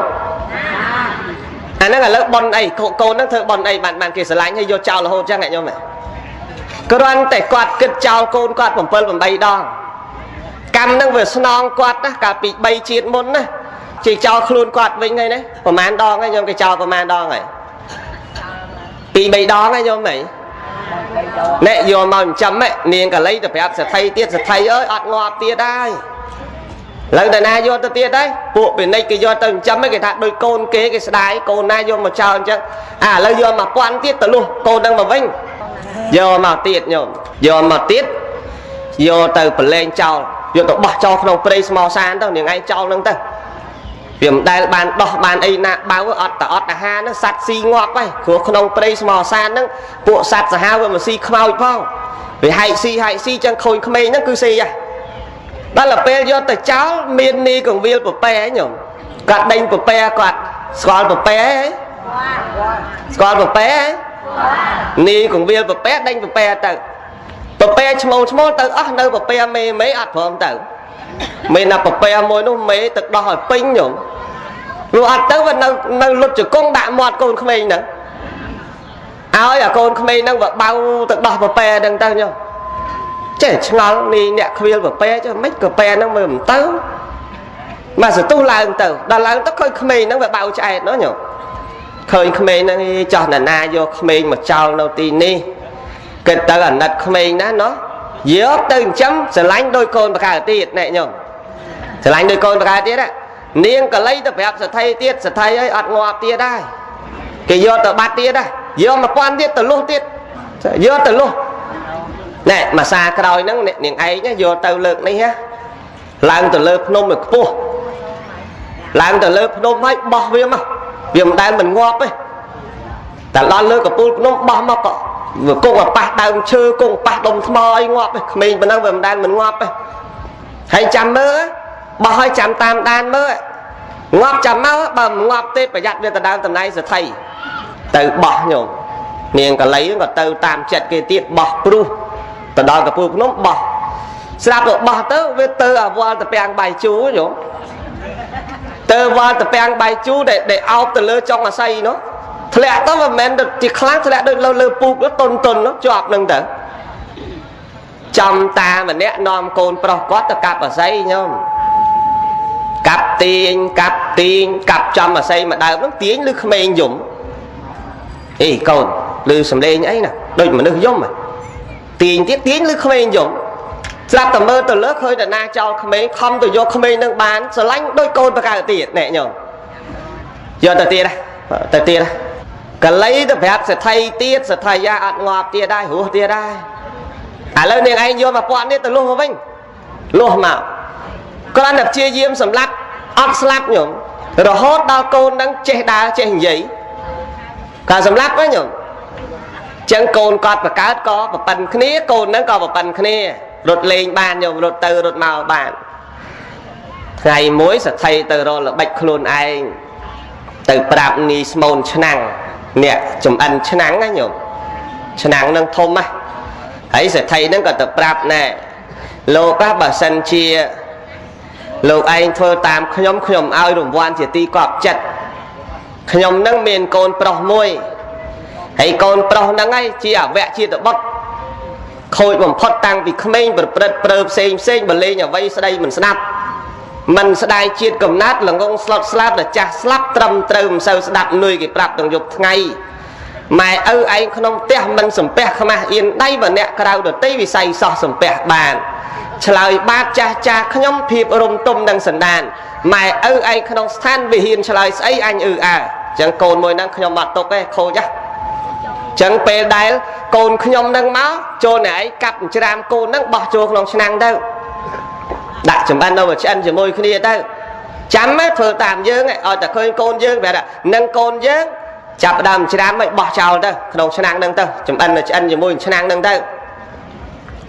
អាហ្នឹងឥឡូវប៉ុនអីកូនហ្នឹងធ្វើប៉ុនអីបានបានគេស្រឡាញ់ហើយយកចោលរហូតចឹងញោមគ្រាន់តែគាត់គិតចោលកូនគាត់7 8ដងកម្មហ្នឹងវាស្នងគាត់ណាកាលពី3ជាតិមុនណាជាចោលខ្លួនគាត់វិញហើយណាប្រហែលដងហើយញោមគេចោលប្រហែលដងហើយ2 3ដងហើយញោមហីអ្នកយកមកចិញ្ចឹមនាងកលីទៅប្រាប់សថីទៀតសថីអើយអត់ងាប់ទៀតហើយឡើងតែណាយកទៅទៀតដែរពួកពាណិជ្ជគេយកទៅចិញ្ចឹមគេថាដូចកូនគេគេស្ដាយកូនណាយកមកចោលអញ្ចឹងអាឥឡូវយក1000ទៀតទៅលុះកូននឹងមកវិញយកមកទៀតញោមយកមកទៀតយកទៅប្រឡែងចោលយកទៅបោះចោលក្នុងព្រៃស្មោសានទៅនាងឯងចោលនឹងទៅវាមិនដែលបានដោះបានអីណាបៅអត់តែអត់អាហារហ្នឹងសត្វស៊ីងាប់ហើយព្រោះក្នុងព្រៃស្មោសានហ្នឹងពួកសត្វសាហាវវាមកស៊ីខ្មោចផងវាហែកស៊ីហែកស៊ីចឹងខូចក្មេងហ្នឹងគឺស៊ីហ៎ដល់ទៅពេលយកទៅចោលមាននីកងវិលពពែញោមគាត់ដេញពពែគាត់ស្គាល់ពពែហ៎ស្គាល់ពពែនីកងវិលពពែដេញពពែទៅពពែឈ្មោលឈ្មោលទៅអស់នៅពពែមេមេអត់ព្រមទៅមានតែពពែមួយនោះមេទឹកដោះឲ្យពេញញោមព្រោះអត់ទៅវានៅលុតជង្គង់ដាក់មាត់កូនក្មេងហ្នឹងឲ្យអាកូនក្មេងហ្នឹងវាបៅទឹកដោះពពែហ្នឹងទៅញោមចេះឆ្ងល់នេះអ្នកខ្វៀលពពែចុះមិនកាពែហ្នឹងមើលមិនទៅមកសន្ទុះឡើងទៅដល់ឡើងទៅឃើញក្មេងហ្នឹងវាបៅឆ្អែតនោះញោមឃើញក្មេងហ្នឹងចោះណានាយកក្មេងមកចោលនៅទីនេះគិតទៅអាណិតក្មេងណាណោះយកទៅចិញ្ចឹមស្រឡាញ់ដោយកូនបកើទៀតណែញោមស្រឡាញ់ដោយកូនបកើទៀតណានាងកលីទៅប្រាប់សថីទៀតសថីអើយអត់ងាប់ទៀតដែរគេយកទៅបាត់ទៀតដែរយក1000ទៀតទៅលុះទៀតយកទៅលុះណែមួយសាក្រោយហ្នឹងនាងឯងយកទៅលើកនេះណាឡើងទៅលើភ្នំឲ្យខ្ពស់ឡើងទៅលើភ្នំហើយបោះវាមកវាមិនដែលមិនងាប់ទេតែដល់លើកំពូលភ្នំបោះមកក៏វាគង់ឲ្យប៉ះដើមឈើគង់ប៉ះដុំថ្មអីងាប់ទេក្មេងប៉ុណ្ណឹងវាមិនដែលមិនងាប់ទេហើយចាំមើលបោះឲ្យចាំតាមដានមើលងាប់ចាំមកបើមិនងាប់ទេប្រយ័ត្នវាទៅដើមតំណែងសថីទៅបោះញោមនាងកលីក៏ទៅតាមចិត្តគេទៀតបោះព្រុសទៅដល់កំពូលភ្នំបោះស្រាប់ទៅបោះទៅវាទៅអាវល់តពាំងបាយជូរញោមទៅវល់តពាំងបាយជូរដែលអោបទៅលើចុងអាស័យនោះធ្លាក់ទៅមិនមែនជាខ្លាំងធ្លាក់ដូចលើពូកតុនតុននោះជាប់នឹងទៅចំតាម្នាក់នាំកូនប្រុសគាត់ទៅកាប់អាស័យញោមកាប់ទាញកាប់ទាញកាប់ចំអាស័យមួយដើមហ្នឹងទាញឬក្មេងយំអីកូនឬសំលេងអីណាដូចមនុស្សយំទាញទៀតទាញឬក្មេងយំស្រាប់តែមើលទៅលើឃើញតែណាចោលក្មេងខំទៅយកក្មេងនឹងបានស្រឡាញ់ដូចកូនបកើទៀតណែញោមយកទៅទៀតទៅទៀតកលីទៅប្រាប់សថីទៀតសថីយ៉ាអត់ងាប់ទៀតដែររស់ទៀតដែរឥឡូវនាងឯងយក1000នេះទៅលុះមកវិញលុះមកគ្រាន់តែព្យាយាមសម្លាប់អត់ស្លាប់ញោមរហូតដល់កូននឹងចេះដើរចេះនិយាយការសម្លាប់ហ្នឹងញោមចឹងកូនគាត់បកើតក៏ប្រប៉ិនគ្នាកូននឹងក៏ប្រប៉ិនគ្នារត់លេងបានញោមរត់ទៅរត់មកបានថ្ងៃមួយសថីទៅរកល្បិចខ្លួនឯងទៅប្រាប់នីស្មូនឆ្នាំងអ្នកចំអិនឆ្នាំងណាញោមឆ្នាំងនឹងធំណាហើយសថីនឹងក៏ទៅប្រាប់ណែលោកបើសិនជាលោកឯងធ្វើតាមខ្ញុំខ្ញុំឲ្យរង្វាន់ជាទីកប់ចិត្តខ្ញុំនឹងមានកូនប្រុសមួយហើយកូនប្រុសហ្នឹងឯងជាអវៈជាតបុត្រខូចបំផុតតាំងពីក្មេងប្រព្រឹត្តព្រឺផ្សេងផ្សេងបលេងអ្វីស្ដីមិនស្ដាប់មិនស្ដាយជាតិកំណត់ល្ងងស្លុតស្លាប់ដល់ចាស់ស្លាប់ត្រឹមត្រូវមិនសូវស្ដាប់នុយគេប្រាប់ទាំងយប់ថ្ងៃម៉ែឪឯងក្នុងផ្ទះមិនសំពះខ្មាស់អៀនដៃបើអ្នកក្រៅដតីវិស័យសោះសំពះបានឆ្លើយបាទចាស់ចាស់ខ្ញុំភាពរំទុំនឹងសន្តានម៉ែឪឯងក្នុងស្ថានវិហ៊ានឆ្លើយស្អីអញអឺអើចឹងកូនមួយហ្នឹងខ្ញុំអត់ទុកទេខូចហ៎ចឹងពេលដែលកូនខ្ញុំនឹងមកចូលអ្នកឯងកាប់ច្រាមកូនហ្នឹងបោះចូលក្នុងឆ្នាំងទៅដាក់ចម្អិននៅឆ្អិនជាមួយគ្នាទៅចាំធ្វើតាមយើងឲ្យតែឃើញកូនយើងបែរនឹងកូនយើងចាប់ដើមច្រាមឲ្យបោះចោលទៅក្នុងឆ្នាំងហ្នឹងទៅចម្អិនឆ្អិនជាមួយឆ្នាំងហ្នឹងទៅ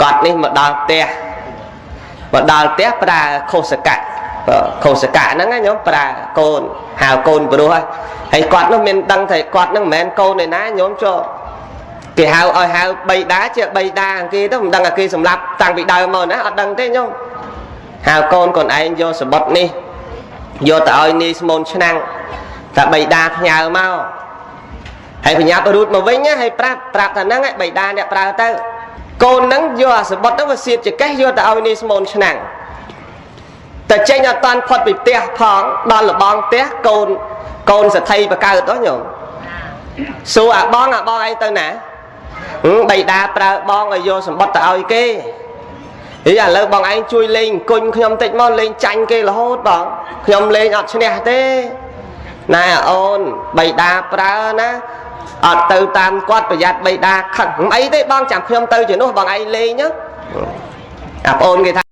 គាត់នេះមកដល់ផ្ទះ បើដល់ផ្ទះប្រើខុសកៈខុសកៈហ្នឹងណាញោមប្រើកូនហៅកូនព្រោះហើយគាត់នោះមានដឹងថាគាត់ហ្នឹងមិនមែនកូនឯណាញោមចូលគេហៅឲ្យហៅបៃតាជាបៃតាគេទៅមិនដឹងថាគេសម្លាប់តាំងពីដើមមកណាអត់ដឹងទេញោមហៅកូនកូនឯងយកសបុតនេះយកទៅឲ្យនាយស្មូនឆ្នាំងតែបៃតាផ្ញើមកហើយបញ្ញាប់រូតមកវិញហើយប្រាប់ប្រាប់ថាហ្នឹងបៃតាអ្នកប្រើទៅកូនហ្នឹងយកអាសបុតហ្នឹងវាសៀតចកេះយកទៅឲ្យនាយស្មូនឆ្នាំងតែចេញអត់តាន់ផុតពីផ្ទះផងដល់លបងផ្ទះកូនកូនសទ្ធិបកើតទៅញោមសួរអាបងអាបងអីទៅណាបៃតាប្រើបងឲ្យយកសម្បត្តិទៅឲ្យគេហីឥឡូវបងឯងជួយលេងអង្គុញខ្ញុំតិចមកលេងចាញ់គេរហូតបងខ្ញុំលេងអត់ឈ្នះទេណែអូនបៃតាប្រើណាអត់ទៅតាមគាត់ប្រយ័ត្នបៃតាខឹងមិនអីទេបងចាំខ្ញុំទៅជានោះបងឯងលេងណាអាប្អូនគេថា